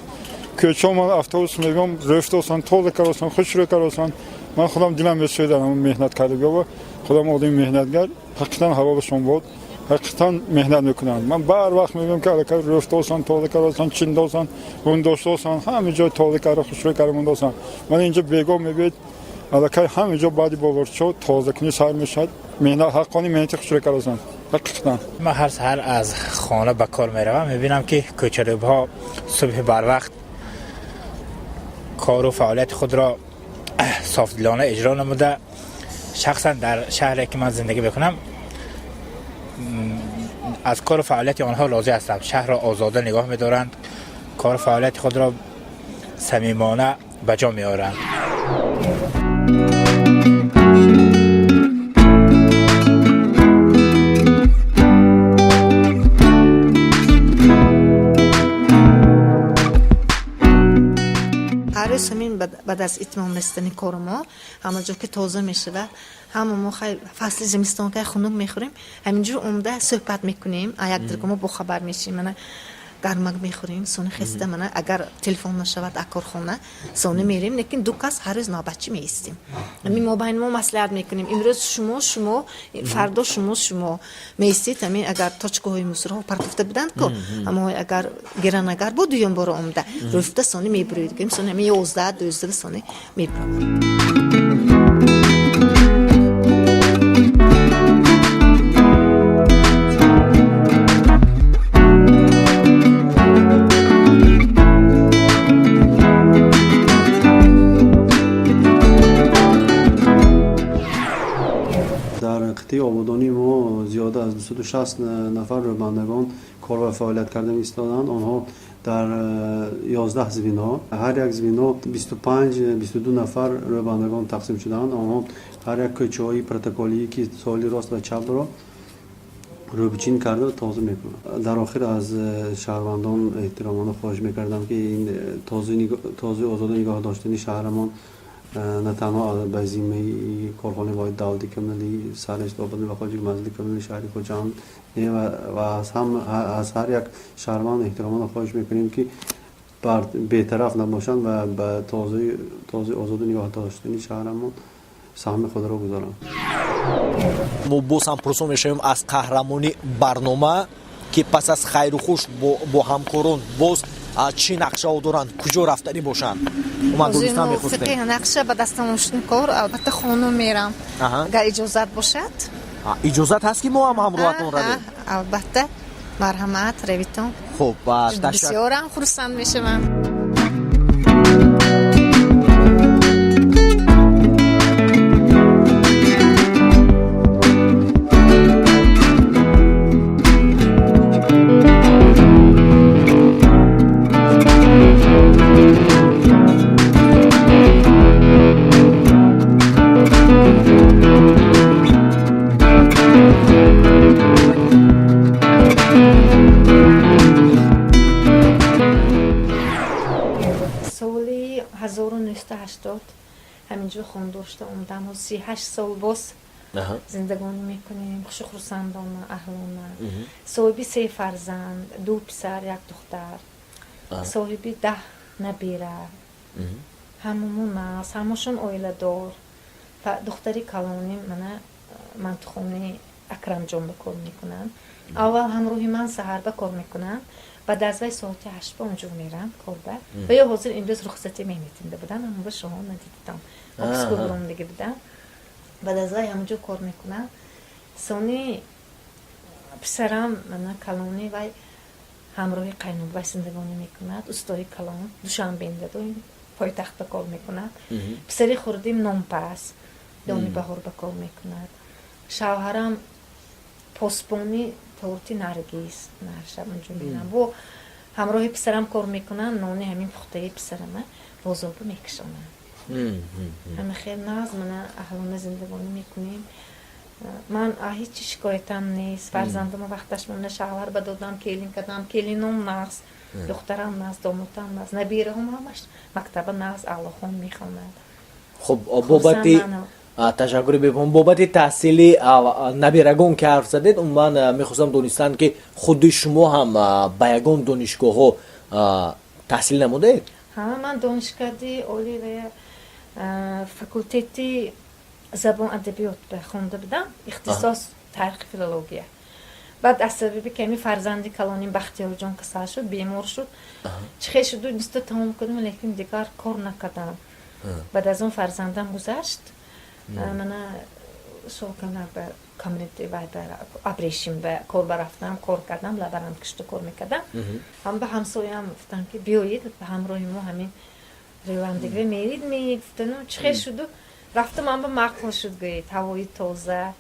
Кӯчао ман автобус мебиём, рӯфтосан, тоза каросан, хушрӯ каросан. Ман худам дилам месӯяд ҳамон меҳнат кардагиҳо. Худам одами меҳнатгар, ҳақиқатан ҳалолашон бод, ҳақиқатан меҳнат мекунанд. Ман бар вақт мебинам, ки аллакай рӯфтосан, тоза каросан, чиндосан, гундоштосан, ҳама ҷой тоза карда, хушрӯ карда мондосан. Ман инҷо бегоҳ мебиёд, аллакай ҳама ҷо баъди бозорчо тозакунӣ сар мешавад. Меҳнат, ҳаққони меҳнати хушрӯ каросан, ҳақиқатан. Ман ҳар саҳар аз хона ба кор меравам, мебинам, ки кӯчарӯбҳо субҳи барвақт кору фаъолияти худро софдилона иҷро намуда. Шахсан дар шаҳре ки ман зиндагӣ мекунам, аз кору фаъолияти онҳо розӣ ҳастам. Шаҳрро озода нигоҳ медоранд, кору фаъолияти худро самимона ба ҷо меоранд. Ҳар рӯз ҳамин баъд аз итмом расидани кори мо, ҳама ҷо ки тоза мешавад, ҳама мо хай фасли зимистон кай хунук мехӯрем, ҳаминҷур омада суҳбат мекунем, якдирга мо бохабар мешем. Мана гармак мехӯрем, сони хеста, мана агар телефон нашавад а корхона, сони мерем. Лекин ду кас ҳар рӯз навбатчӣ меистем. Ҳамин мо байни мо маслиҳат мекунем: имрӯз шумо, шумо, фардо шумо, шумо меистед. Ҳамин агар точкаҳои мусорҳо партофта буданд ку, аммо агар гиран, агар бо дуюм бора омада рӯфта, сони мебуред гирем, сони ҳамин 11, 12 сони мебурам. Дар қитъаи ободонии мо зиёда аз 260 нафар рӯбандагон кор ва фаъолият карда меистоданд. Онҳо дар 11 звено, ҳар як звено 25, 22 нафар рӯбандагон тақсим шудаанд. Онҳо ҳар як кӯчаҳои протоколие, ки соҳили рост ва чапро рӯбчин карда тоза мекунанд. Дар охир аз шаҳрвандон эҳтиромона хоҳиш мекардам, ки ин тозаи озода нигоҳ доштани шаҳрамон на танҳо ба зиммаи корхонаи воҳиди давлати коммуналии сарништ ободонӣ ва хоҷагии манзили коммуналии шаҳри Хуҷанд ва аз ҳар як шаҳрванд эҳтиромона хоҳиш мекунем, ки бетараф набошанд ва ба тозаи озода нигоҳ доштани шаҳрамон саҳми худро гузоранд. Мо боз ҳам пурсон мешавем аз қаҳрамони барнома, ки пас аз хайру хуш бо ҳамкорон боз чӣ нақшаҳо доранд, куҷо рафтанӣ бошанд. Омад донистан мехостем. Нақша ба дастам шудни кор, албатта, хонум мерам, агар иҷозат бошад. Иҷозат ҳаст, ки мо ҳам ҳамроҳатон равем? Албатта, марҳамат, равитон. Хуб. Бисёрам хурсанд мешавам. Соли 1980 ҳаминҷо хондор шуда омадам. 38 сол боз зиндагонӣ мекунем хушу хурсандона, аҳлона. Соҳиби се фарзанд: ду писар, як духтар, соҳиби 10 набира. Ҳамамон нағз, ҳамашон оиладор. Духтари калоним мана мантухони Акрамҷон ба кор мекунанд. Аввал ҳамроҳи ман саҳарба кор мекунанд, баъд аз вай соати 8 ба онҷо меранд корба. Ва ё ҳозир имрӯз рухсати меҳнатинда буданд, аммо ба шумо надидидам, обскӯброндагӣ будам. Баъд аз вай ҳамонҷо кор мекунанд. Сони писарам мана калони, вай ҳамроҳи қайнобай зиндагонӣ мекунад, устои калон Душанбенда, пойтахтба кор мекунад. Писари хурдим номпас дони баҳор ба кор мекунад. Шавҳарам посбони торти Наргиз, наршаб онҷо мерам, бо ҳамроҳи писарам кор мекунанд, нони ҳамин пухтаи писарама бозорба мекашонанд. Ҳама хел нағз, мана аҳлона зиндагонӣ мекунем. Ман ҳеҷ шикоятам нест. Фарзандама вақташ мана шавҳар ба додам, келин кардам, келином нағз, духтарам нағз, домотам нағз, набираҳом ҳамаш мактаба нағз, аълохон мехонад. Хуб, бобати ташаккури бепоён. Бобати таҳсили набирагон ки ҳарф задед, умуман мехостам донистан, ки худи шумо ҳам ба ягон донишгоҳҳо таҳсил намудаед? Ҳа, ман донишкади оли ва факултети забон адабиёт хонда будам, ихтисос таърихи филология. Баъд аз сабаби ки ҳамин фарзанди калоним Бахтиёрҷон касал шуд, бемор шуд, чӣ хел шуду институт тамом кардам, лекин дигар кор накардам. Баъд аз он фарзандам гузашт, мана шокана ба коммунити вай ба абрешим ба кор барафтам, кор кардам, лаборант кишта кор мекардам. Ҳам ба ҳамсоям гуфтам, ки биёед ба ҳамроҳи мо ҳамин рӯвандагӣ мерид ме, гуфтану чӣ хел шуду рафтам, ам ба маъқул шуд, гӯед, ҳавои тоза.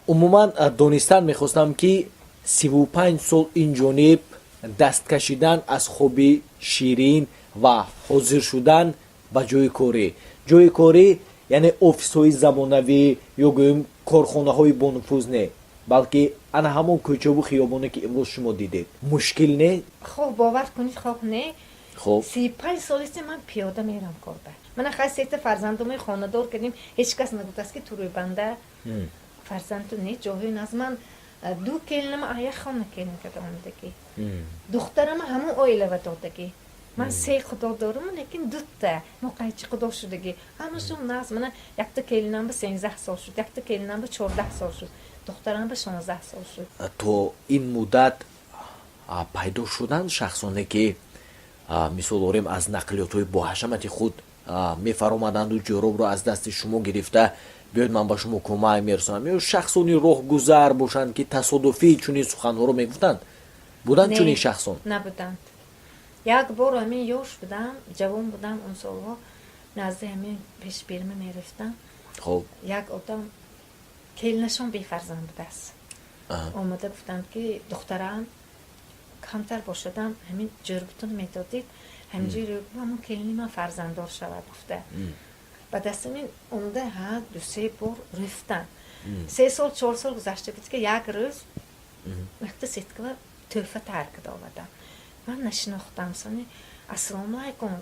Умуман донистан мехостам, ки 35 сол ин ҷониб даст кашидан аз хоби ширин ва ҳозир шудан ба ҷои корӣ, ҷои корӣ яъне офисҳои замонавӣ ё гӯем корхонаҳои бонуфуз не, балки ана ҳамон кӯчаву хиёбоне, ки имрӯз шумо дидед, мушкил не? Хоҳ бовар кунед, хоҳ не. 35 солисти ман пиёда мерам корба. Мана хай, сета фарзандумои хонадор кардем, ҳеҷ кас нагуфтааст, ки ту рӯйбанда фарзандту не. Ҷоҳои наз ман ду келинама як хона келин карда омадагӣ, духтарама ҳамон оилава додагӣ. Ман се худо дорам, лекин дута мо қайчи худо шудагӣ, ҳамашон нағз. Мана якта келинам ба 13 сол шуд, якта келинам ба 14 сол шуд, духтарам ба 16 сол шуд. То ин муддат пайдо шуданд шахсоне, ки мисол орем, аз нақлиётҳои боҳашамати худ мефаромаданду ҷӯробро аз дасти шумо гирифта, биёед, ман ба шумо кӯмак мерасонам, ё шахсони роҳгузар бошанд, ки тасодуфӣ чунин суханҳоро мегуфтанд? Буданд чунин шахсон? Набуданд. Як бор ҳамин ёш будам, ҷавон будам, он солҳо назди ҳамин пешбирма мерафтам. Як одам, келинашон бефарзанд будааст, омада гуфтанд, ки духтарам камтар бошадам, ҳамин ҷӯрбутун медодид, ҳаминҷои ҳамон келини ман фарзанддор шавад, гуфта. Ба дасти мин омада, ҳа, ду-се бор рӯфтан. 3 сол, 4 сол гузашта буд, ки як рӯз якта сеткава тӯҳфа тайёр карда овардам. Ман нашинохтам. Сони: «Ассалому алайкум,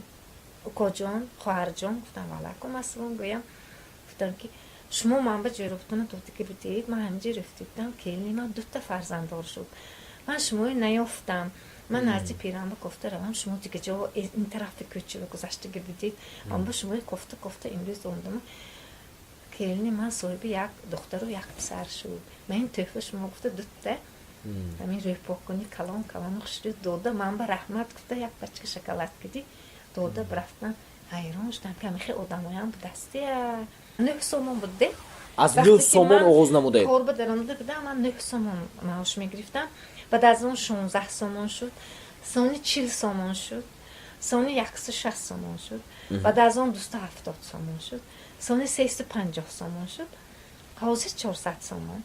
укоҷон, хоҳарҷон», гуфтам. «Ваалайкум ассалом», гӯям. Гуфтам, ки шумо ман ба ҷӯробтона додагӣ будед, ман ҳаминҷо рӯфта будам, келини ман дута фарзанддор шуд, ман шуморо наёфтам, ман назди пирамба кофта равам, шумо дига ҷо ин тарафи кӯча гузаштагӣ будед, амба шумои кофта кофта имрӯз омадам, келини ман соҳиби як духтару як писар шуд, ман ин тӯҳфа шумо, гуфта, дута ҳамин рӯйпоккунӣ калон калону хушрӯ дода, ман ба раҳмат гуфта, як пачка шоколад киди дода рафтам. Ҳайрон шудам, ки ҳамин хел одамоям будастия. 9 сомон буд де. Аз 9 сомон оғоз намудед? Корба даромада будам, ман 9 сомон маош мегирифтам. Баъд аз он 16 сомон шуд, сони 40 сомон шуд, сони 160 сомон шуд, баъд аз он 270 сомон шуд, сони 350 сомон шуд, ҳозир 400 сомон.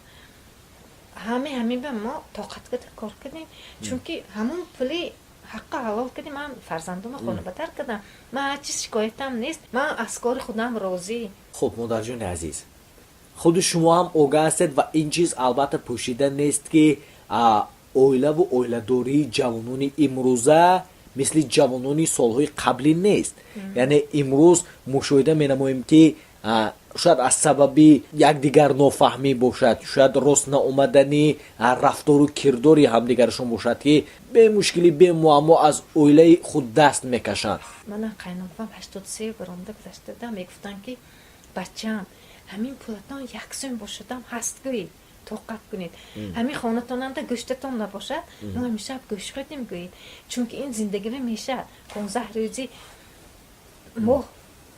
Ҳаме ҳамин ба мо тоқат карда кор кардем, чунки ҳамон пули ҳаққа ҳалол кардем, ман фарзандума хонабатар кардам. Ман ҳар чиз шикоятам нест, ман аз кори худам розӣ. Хуб, модарҷони азиз, худи шумо ҳам огаҳ ҳастед ва ин чиз албатта пӯшида нест, ки оилаву оиладории ҷавонони имрӯза мисли ҷавонони солҳои қаблӣ нест. Яъне имрӯз мушоҳида менамоем, ки Шояд аз сабаби якдигар нофаҳмӣ бошад, шояд рост наомадани рафтору кирдори ҳамдигарашон бошад, ки бемушкилӣ, бемуаммо аз оилаи худ даст мекашанд. Мана қайнонам 83 баромада гузашта будам, мегуфтанд, ки бачаам, ҳамин пулатон як сӯм бошадам ҳаст, гӯед, тоқат кунед. Ҳамин хонатонанда гӯштатон набошад, мо ҳамеша гӯшт хӯрдем, гӯед, чунки ин зиндагиро мешавад. 15 рӯзи моҳ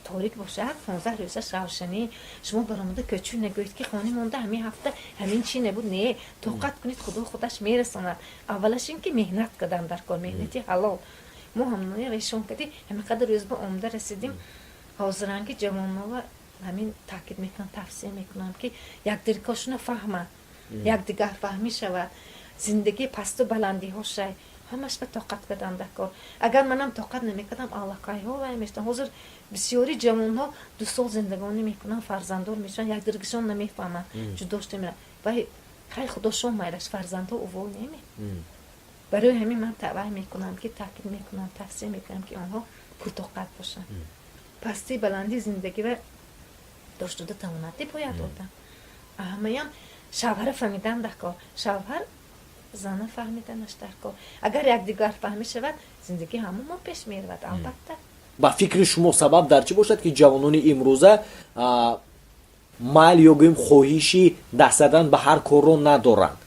торик бошад, 15 рӯзаш равшанӣ. Шумо баромада кӯчу нагӯед, ки хони монда ҳамин ҳафта ҳамин чӣ набуд. Не, тоқат кунед, Худо худаш мерасонад. Аввалаш ин ки меҳнат кардан дар кор, меҳнати ҳалол. Мо ҳамноя решон кардем, ҳамин қадар рӯз ба омада расидем. Ҳозиранги ҷавонова ҳамин таъкид мекунам, тавсия мекунам, ки якдиркошуна фаҳманд, якдигар фаҳмӣ шавад. Зиндагӣ пасту баландиҳо шай, ҳамаш ба тоқат кардан дар кор. Агар манам тоқат намекардам, аллакайҳо вай мешудам. Ҳозир бисёри ҷавонҳо 2 сол зиндагонӣ мекунанд, фарзанддор мешаванд, якдиргишон намефаҳманд, ҷудо шуда мераванд. Вай хай, Худошон майлаш, фарзандҳо увол неме. Барои ҳамин ман вай мекунам, ки таъкид мекунам, тавсия мекунам, ки онҳо пуртоқат бошанд. Пастии баландии зиндагиро доштуда тавонад бояд одам. Ҳамаям шавҳара фаҳмидан дар кор, шавҳар зана фаҳмиданаш дар кор. Агар якдигар фаҳмӣ шавад, зиндагӣ ҳамон мо пеш меравад, албатта. Ба фикри шумо, сабаб дар чӣ бошад, ки ҷавонони имрӯза майл ё гӯем хоҳиши даст задан ба ҳар корро надоранд?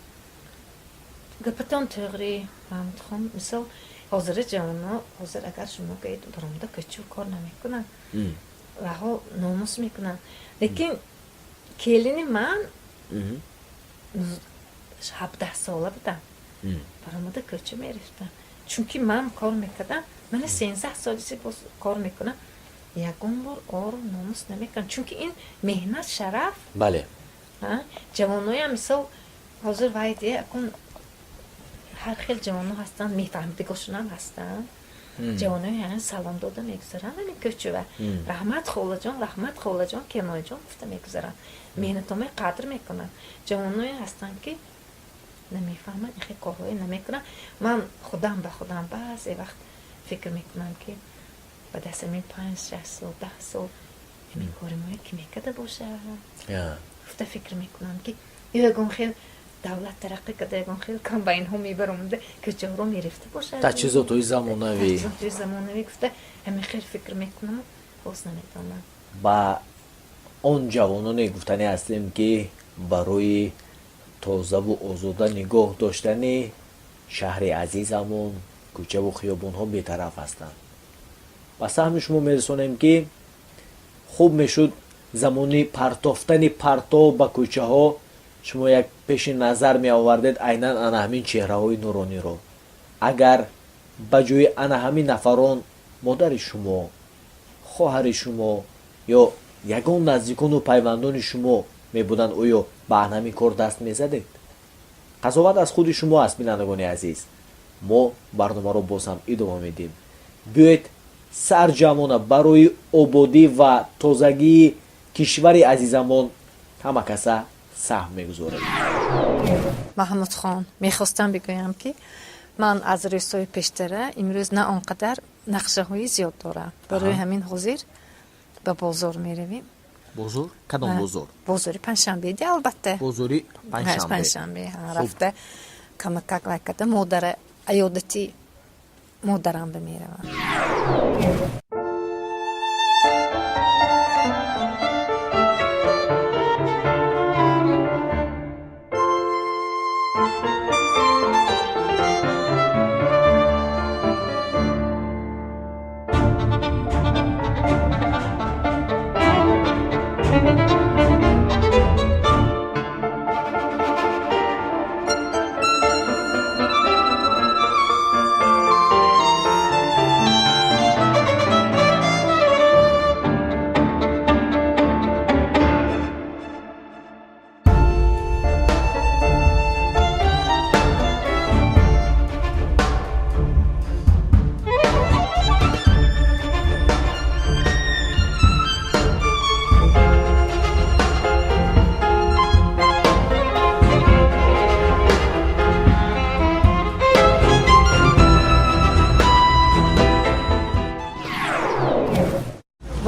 Гапатон тӯғри, Маҳмудхон. Мисол, ҳозири ҷавонҳо, ҳозир агар шумо гӯед, баромада кӯчу кор намекунанд, ваҳо номус мекунанд. Лекин келини ман 17 сола будам, баромада кӯча мерифтам, чунки ман кор мекардам. Мана 13 солиси боз кор мекунам, ягон бор ору номус намекунам, чунки ин меҳнат шараф. Ҷавоноям, мисол, ҳозир вай де, акун ҳар хел ҷавонҳо ҳастанд, мефаҳмидагошунам ҳастанд. Ҷавонои ҳамин салом дода мегузаранд ҳамин кӯчува, раҳмат, холаҷон, раҳмат, холаҷон, кеноиҷон гуфта мегузаранд, меҳнатомаи қадр мекунанд. Ҷавоное ҳастанд, ки намефаҳманд, ин хел корҳое намекунанд. Ман худам ба худам баъзе вақт фикр мекунам, ки баъд аз ҳамин 5, 6 сол, 10 сол ҳамин кори моя ки мекарда бошад, гуфта фикр мекунам, ки ё ягон хел давлат тараққӣ карда, ягон хел комбайнҳо мебаромада, кӯчаҳоро мерифта бошад, таҷҳизотҳои замонавӣ. Таҷҳизотҳои замонавӣ гуфта ҳамин хел фикр мекунам, боз наметавонам. Ба он ҷавононе гуфтанӣ ҳастем, ки барои тозаву озода нигоҳ доштани шаҳри азизамон, кӯчаву хиёбонҳо бетараф ҳастанд. Ба саҳми шумо мерасонем, ки хуб мешуд, замони партофтани партов ба кӯчаҳо шумо як пеши назар меовардед айнан ана ҳамин чеҳраҳои нурониро. Агар ба ҷои ана ҳамин нафарон модари шумо, хоҳари шумо ё ягон наздикону пайвандони шумо мебуданд, оё ба ана ҳамин кор даст мезадед? Қазоват аз худи шумо аст, бинандагони азиз. Мо барномаро боз ҳам идома медиҳем. Биёед, сарҷамона барои ободӣ ва тозагии кишвари азизамон ҳама каса саҳм мегузорем. Маҳмудхон, мехостам бигӯям, ки ман аз рӯзҳои пештара имрӯз на он қадар нақшаҳои зиёд дорам. Барои ҳамин ҳозир ба бозор меравем. Бозор? Кадом бозор? Бозори Панҷшанбе ди, албатта. Бозори Панҷшанбе. Панҷшанбе рафта, камакак вай карда, модара аёдати модарам ба меравам.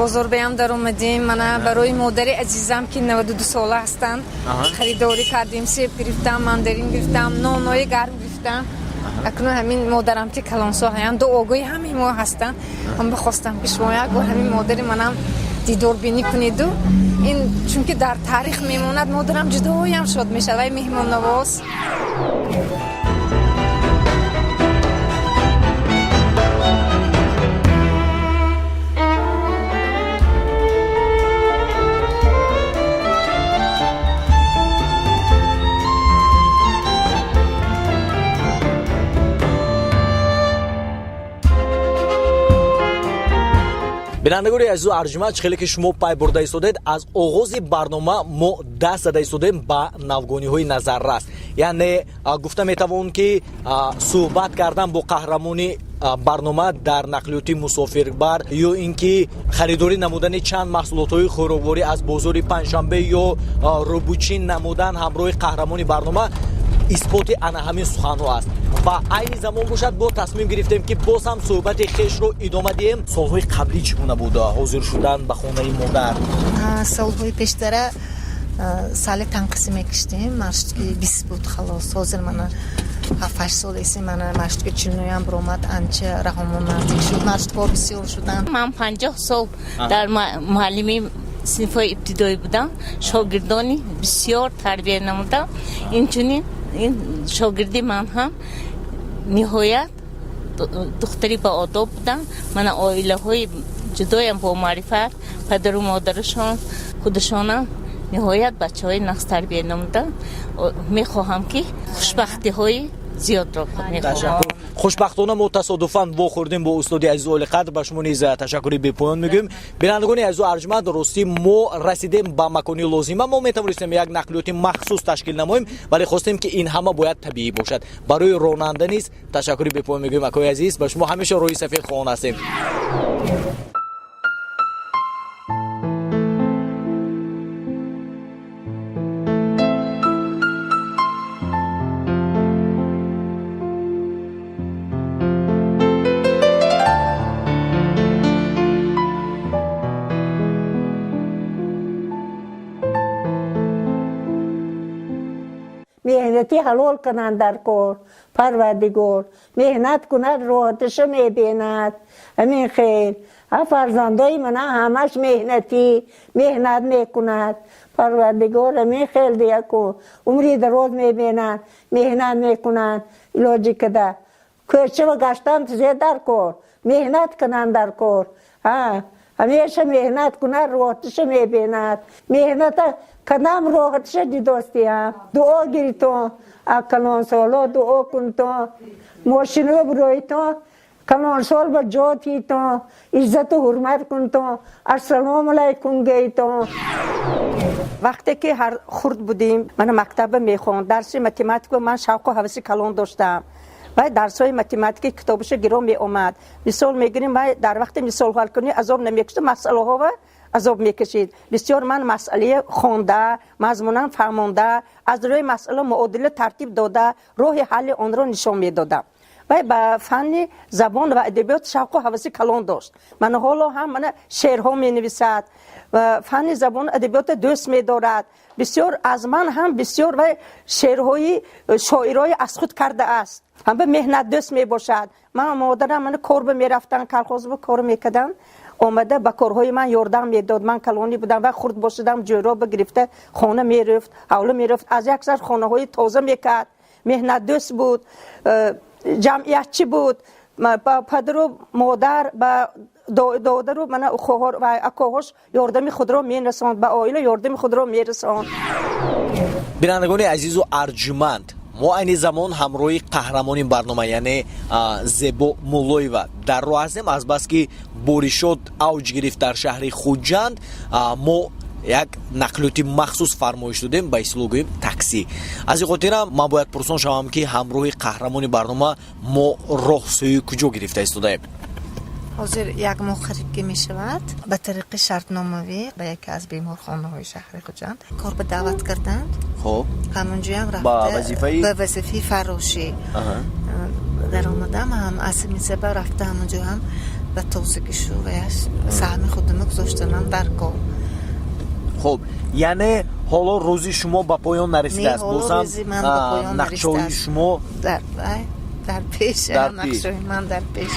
Бозор баям даромадем. Мана барои модари азизам, ки 92 сола ҳастанд, харидорӣ кардем. Себ гирифтам, мандарин гирифтам, нонои гарм гирифтам. Акнун ҳамин модарам, ки калонсоҳаям, дуогӯи ҳамаи мо ҳастанд. Ман бихостам, ки шумо як бор ҳамин модари манам дидорбинӣ кунеду, ин чунки дар таърих мемонад. Модарам ҷудоям шод мешавад, вай меҳмоннавоз. Бинандагони азизу арҷуманд, хеле ки шумо пай бурда истодед, аз оғози барнома мо даст зада истодем ба навгониҳои назаррас. Яъне гуфта метавон, ки суҳбат кардан бо қаҳрамони барнома дар нақлиёти мусофирбар ё ин ки харидорӣ намудани чанд маҳсулотҳои хӯрокворӣ аз бозори Панҷшанбе ё рӯбучин намудан ҳамроҳи қаҳрамони барнома исботи ана ҳамин суханҳо аст. Ва айни замон бошад, бо тасмим гирифтем, ки боз ҳам суҳбати хешро идома диҳем. Солҳои қаблӣ чӣ гуна буд ҳозир шудан ба хонаи модар? Солҳои пештара сали танқисӣ мекиштем, маршрутки 20 буд, халос. Ҳозир мана 7-8 сол эси, мана маршрутки 49-ам биромад, анча раҳомон наздик шуд, маршруткаҳо бисёр шуданд. Ман 50 сол дар муаллими синфҳои ибтидоӣ будам, шогирдони бисёр тарбия намудам. Инчунин ин шогирди ман ҳам ниҳоят духтари баодоб буданд. Мана оилаҳои ҷудоям бомаърифат, падару модарашон худашонам ниҳоят бачаҳои нағз тарбия намуданд. Мехоҳам, ки хушбахтиҳои зиёдро мехоҳам. Хушбахтона мо тасодуфан вохӯрдем бо устоди азизу олиқадр. Ба шумо низ ташаккури бепоён мегӯем. Бинандагони азизу арҷманд, ростӣ мо расидем ба макони лозима. Мо метавонистем як нақлиёти махсус ташкил намоем, вале хостем, ки ин ҳама бояд табиӣ бошад. Барои ронанда низ ташаккури бепоён мегӯем. Акои азиз, ба шумо ҳамеша роҳи сафед хоҳон ҳастем. Меҳнати ҳалол кунанд дар кор, Парвардигор. Меҳнат кунад, роҳаташа мебинад. Ҳамин хел ҳа, фарзандои мана ҳамаш меҳнатӣ, меҳнат мекунад. Парвардигор ҳамин хел дияку умри дароз мебинанд, меҳнат мекунанд. Илоҷи када кӯчава гаштан тизе дар кор, меҳнат кунанд дар кор. Ҳа, ҳамеша меҳнат кунад, роҳаташа мебинад. Меҳната кадам роҳаташа дидостиям. Дуо гиритон, калонсоло дуо кунтон, мошино бироитон, калонсол ба ҷо тиитон, иззату ҳурмат кунтон, ассалому алайкум гӯитон. Вақте ки ҳар хурд будем, мана мактаба мехонд, дарси математика ман шавқу ҳаваси калон доштам. Вай дарсҳои математики китобаша гиро меомад. Мисол мегирем, вай дар вақти мисолҳалкунӣ азоб намекашид, масъалаҳова азоб мекашид. Бисёр ман масъалаи хонда, мазмунан фаҳмонда, аз рӯи масъала муодила тартиб дода, роҳи ҳалли онро нишон медодам. Вай ба фанни забон ва адабиёт шавқу ҳаваси калон дошт. Мана ҳоло ҳам мана шеърҳо менависад ва фанни забону адабиётро дӯст медорад. Бисёр аз ман ҳам бисёр вай шеърҳои шоирои аз худ кардааст. Ҳам ба меҳнатдӯст мебошад. Ман модарам мана корба мерафтанд, колхозба кор мекарданд, омада ба корҳои ман ёрдам медод. Ман калонӣ будам ва хурд бошидам, ҷӯроба гирифта хона мерӯфт, ҳавла мерӯфт, аз як сар хонаҳои тоза мекард. Меҳнатдӯст буд, ҷамъиятчӣ буд. Ба падару модар, ба додару мана хоҳар ва акоҳош ёрдами худро мерасонд, ба оила ёрдами худро мерасонд. Бинандагони азизу арҷуманд, мо айни замон ҳамроҳи қаҳрамони барнома, яъне Зебо Муллоева дар роҳ ҳастем. Азбаски боришот авҷ гирифт дар шаҳри Хуҷанд, мо як нақлиёти махсус фармоиш додем, ба истилоҳ гӯем, таксӣ. Аз ин хотирам ман бояд пурсон шавам, ки ҳамроҳи қаҳрамони барнома мо роҳ сӯи куҷо гирифта истодаем? Ҳозир як моҳ қариб ки мешавад, ба тариқи шартномавӣ ба яке аз беморхонаҳои шаҳри Хуҷанд кор ба даъват карданд. Ҳамонҷоям рафта ба вазифаи ба вазифаи фаррошӣ даромадам. Ҳам аз ҳамин сабаб рафта ҳамонҷо ҳам Ба тозагишу ваяш саҳми худама гузоштанам дар кор. Хуб, яъне ҳоло рӯзи шумо ба поён нарасидааст? Не, ҳоло бозам рӯзи ман ба поён нақшаҳои нарасидааст. шумо дар вай, дар пеш. Дар пеш. Нақшаҳои ман дар пеш.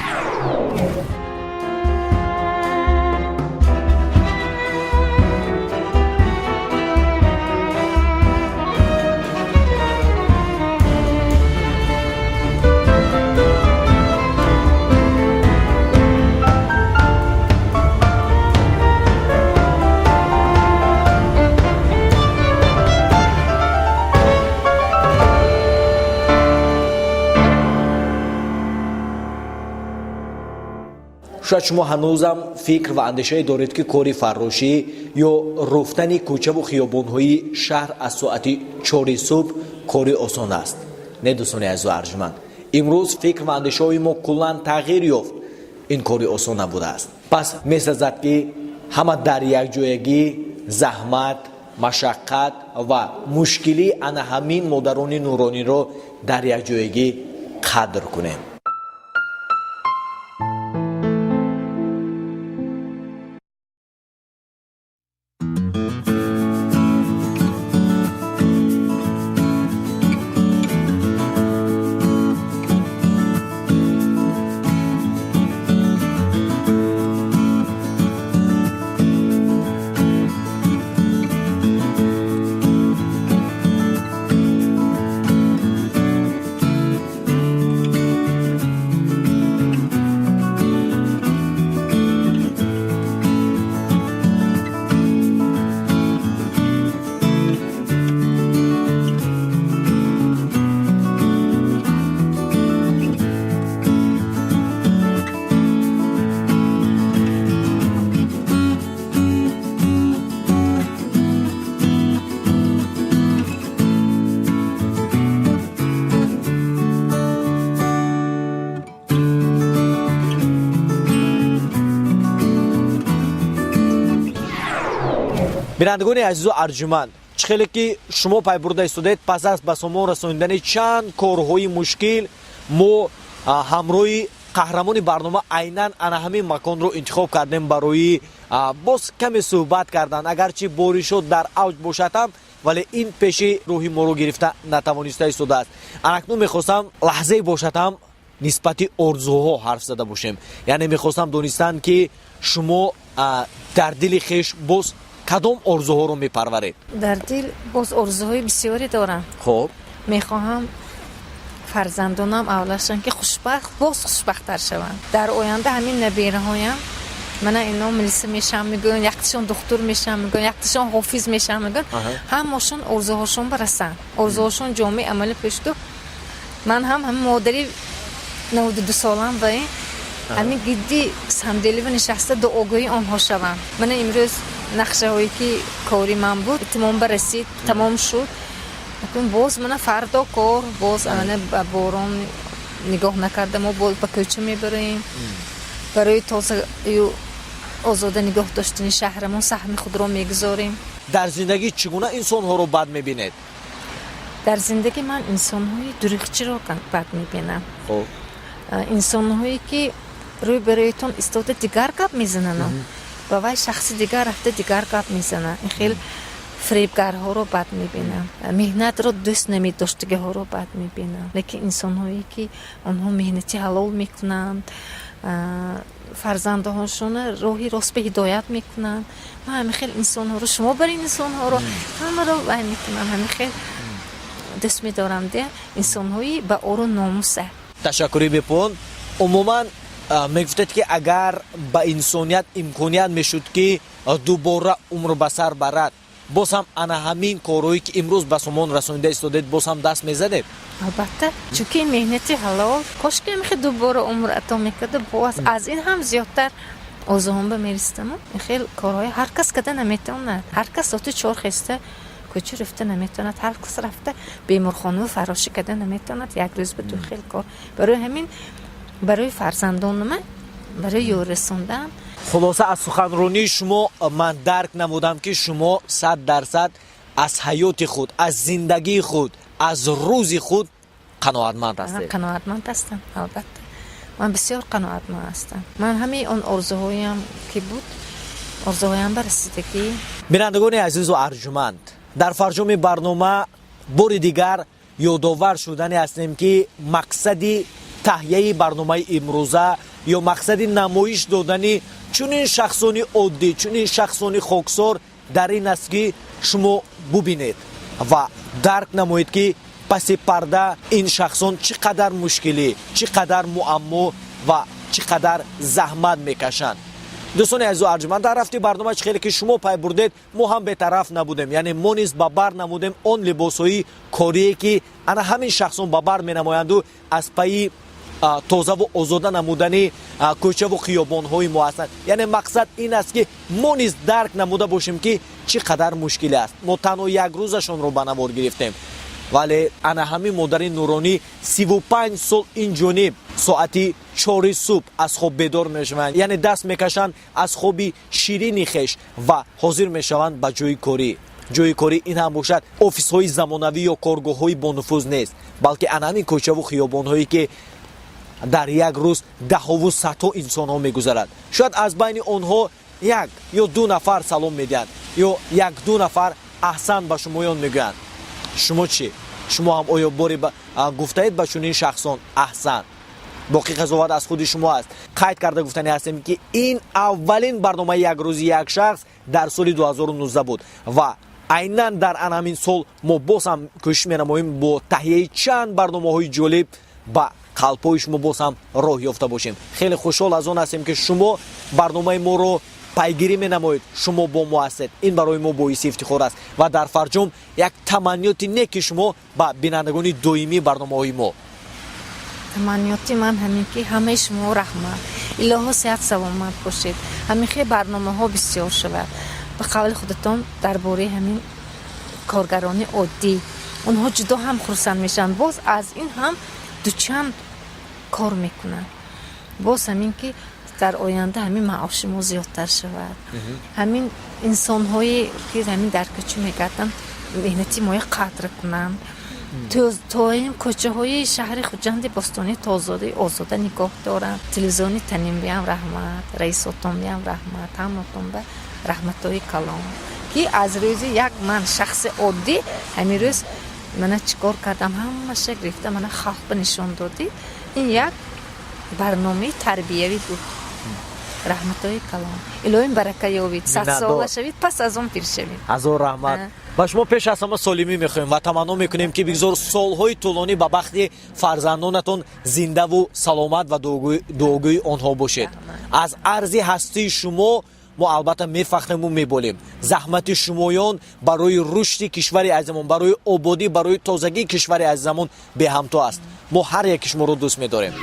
Шояд шумо ҳанӯзам фикр ва андешае доред, ки кори фаррошӣ ё руфтани кӯчаву хиёбонҳои шаҳр аз соати 4 субҳ кори осон аст. Не, дӯстони азизу арҷманд, имрӯз фикр ва андешаҳои мо куллан тағйир ёфт. Ин кори осон набудааст. Пас месазад, ки ҳама дар якҷоягӣ заҳмат, машаққат ва мушкилӣ ана ҳамин модарони нурониро дар якҷоягӣ қадр кунем. Бинандагони азизу арҷуманд, чӣ хеле ки шумо пай бурда истодед, пас аз ба сомон расонидани чанд корҳои мушкил мо ҳамроҳи қаҳрамони барнома айнан ана ҳамин маконро интихоб кардем барои боз каме суҳбат кардан. Агарчи боришот дар авҷ бошад ҳам, вале ин пеши рӯҳи моро гирифта натавониста истодааст. Анакнун мехостам лаҳзае бошад ҳам нисбати орзуҳо ҳарф зада бошем. Яъне мехостам донистан, ки шумо дар дили хеш боз кадом орзуҳоро мепарваред? Дар дил боз орзуҳои бисёре дорам. Мехоҳам фарзандонам авлашон ки хушбахт, боз хушбахттар шаванд. Дар оянда ҳамин набераҳоям мана ино милиса мешавам мегӯянд, якташон духтур мешавам мегӯянд, якташон ҳофиз мешавам мегӯянд. Ҳамашон орзуҳошон барасанд, орзуҳошон ҷомеи амалӣ пӯшиду ман ҳам ҳамин модари 92 солам ва ин ҳамин гидди самделива нишаста дуогӯи онҳо шавам. Мана имрӯз нақшаҳое ки кори ман буд тамом барасид, тамом шуд. Акун боз мана фардо кор, боз мана ба борон нигоҳ накарда мо боз ба кӯча мебароем. Барои тозаю озода нигоҳ доштани шаҳрамон саҳми худро мегузорем. Дар зиндагӣ чӣ гуна инсонҳоро бад мебинед? Дар зиндагӣ ман инсонҳои дурӯғчиро бад мебинам. Инсонҳое ки рӯй ба рӯятон истода дигар гап мезананд, ба вай шахси дигар рафта дигар гап мезанад. Ин хел фиребгарҳоро бад мебинам, меҳнатро дӯст намедоштагиҳоро бад мебинам. Лекин инсонҳое ки онҳо меҳнати ҳалол мекунанд, фарзандҳошона роҳи рост ба ҳидоят мекунанд, ман ҳамин хел инсонҳоро, шумо бар ин инсонҳоро ҳамаро вай мекунам, ҳамин хел дӯст медорам, де инсонҳои ба ору номуса. Ташаккури бепоён. Умуман мегуфтед, ки агар ба инсоният имконият мешуд, ки дубора умр ба сар барад, боз ҳам ана ҳамин корҳое ки имрӯз ба сомон расонида истодед, боз ҳам даст мезадед? Албатта, чунки ин меҳнати ҳалол. Кошки мехе дубора умр ато мекарда, боз аз ин ҳам зиёдтар орзуҳомба мерисидаму. Ин хел корҳои ҳар кас карда наметавонад. Ҳар кас соати 4 хеста кӯча рафта наметавонад, ҳар кас рафта беморхонаву фаррошӣ карда наметавонад як рӯз ба ду хел кор. Барои ҳамин барои фарзандонама, барои ёр расондан. Хулоса, аз суханронии шумо ман дарк намудам, ки шумо 100% аз ҳаёти худ, аз зиндагии худ, аз рӯзи худ қаноатманд ҳастед. Қаноатманд ҳастам, албатта. Ман бисёр қаноатманд ҳастам. Ман ҳамаи он орзуҳоям ки буд, орзуҳоям ба расидагӣ. Бинандагони азизу арҷуманд, дар фарҷоми барнома бори дигар ёдовар шудане ҳастем, ки мақсади таҳияи барномаи имрӯза ё мақсади намоиш додани чунин шахсони оддӣ, чунин шахсони хоксор дар ин аст, ки шумо бубинед ва дарк намоед, ки паси парда ин шахсон чӣ қадар мушкилӣ, чӣ қадар муаммо ва чӣ қадар заҳмат мекашанд. Дӯстони азизу арҷуманд, дар рафти барнома, чӣ хеле ки шумо пай бурдед, мо ҳам бетараф набудем, яъне мо низ ба бар намудем он либосҳои корие, ки ана ҳамин шахсон ба бар менамоянду аз пайи тозаву озода намудани кӯчаву хиёбонҳои мо ҳастанд. Яъне мақсад ин аст, ки мо низ дарк намуда бошем, ки чӣ қадар мушкиле аст. Мо танҳо як рӯзашонро ба навор гирифтем, вале ана ҳамин модари нуронӣ 35 сол ин ҷониб соати 4-и субҳ аз хоб бедор мешаванд, яъне даст мекашанд аз хоби ширини хеш ва ҳозир мешаванд ба ҷои корӣ. Ҷои корӣ ин ҳам бошад, офисҳои замонавӣ ё коргоҳҳои бонуфуз нест, балки ана ҳамин кӯчаву хиёбонҳое, ки дар як рӯз даҳову садҳо инсонҳо мегузарад. Шояд аз байни онҳо як ё ду нафар салом медиҳанд ё як-ду нафар аҳсан ба шумоён мегӯянд. Шумо чӣ? Шумо ҳам оё боре гуфтаед ба чунин шахсон аҳсан? Боқӣ қазоват аз худи шумо аст. Қайд карда гуфтани ҳастем, ки ин аввалин барномаи «Як рӯзи як шахс» дар соли 2019 буд ва айнан дар ан ҳамин сол мо боз ҳам кӯшиш менамоем бо таҳияи чанд барномаҳои ҷолиб ба қалбҳои шумо боз ҳам роҳ ёфта бошем. Хеле хушҳол аз он ҳастем, ки шумо барномаи моро пайгирӣ менамоед, шумо бо мо ҳастед. Ин барои мо боиси ифтихор аст. Ва дар фарҷом як таманниёти неки шумо ба бинандагони доимии барномаҳои мо. Таманниёти ман ҳамин, ки ҳамаи шумо раҳмат, илоҳо сеҳат саломат бошед, ҳамин хел барномаҳо бисёр шавад. Ба қавли худатон, дар бораи ҳамин коргарони оддӣ, онҳо ҷудо ҳам хурсанд мешаванд, боз аз ин ҳам дучанд кор мекунанд. Боз ҳамин, ки дар оянда ҳамин маоши мо зиёдтар шавад, ҳамин инсонҳое ки ҳамин дар кӯча мегарданд, меҳнати моя қадр кунанд, то ин кӯчаҳои шаҳри Хуҷанди бостонӣ тозодаи озода нигоҳ доранд. Телевизиони Танинбиам раҳмат, раисотонбиам раҳмат, ҳаматонба раҳматҳои калон, ки аз рӯзи як ман шахси оддӣ ҳамин рӯз мана чӣ кор кардам, ҳамаша гирифта мана халқба нишон додӣ. Ин як барномаи тарбиявӣ буд. Раҳматҳои калон, илоҳим барака ёбед, садсола шавед, пас аз он пир шавед. Ҳазор раҳмат ба шумо. Пеш аз ҳама солимӣ мехоҳем ва таманно мекунем, ки бигзор солҳои тӯлонӣ ба бахти фарзандонатон зиндаву саломат ва дуогӯи онҳо бошед. Аз арзи ҳастии шумо мо албатта мефахрему меболем. Заҳмати шумоён барои рушди кишвари азизамон, барои ободӣ, барои тозагии кишвари азизамон беҳамто аст. Мо ҳар яки шуморо дӯст медорем.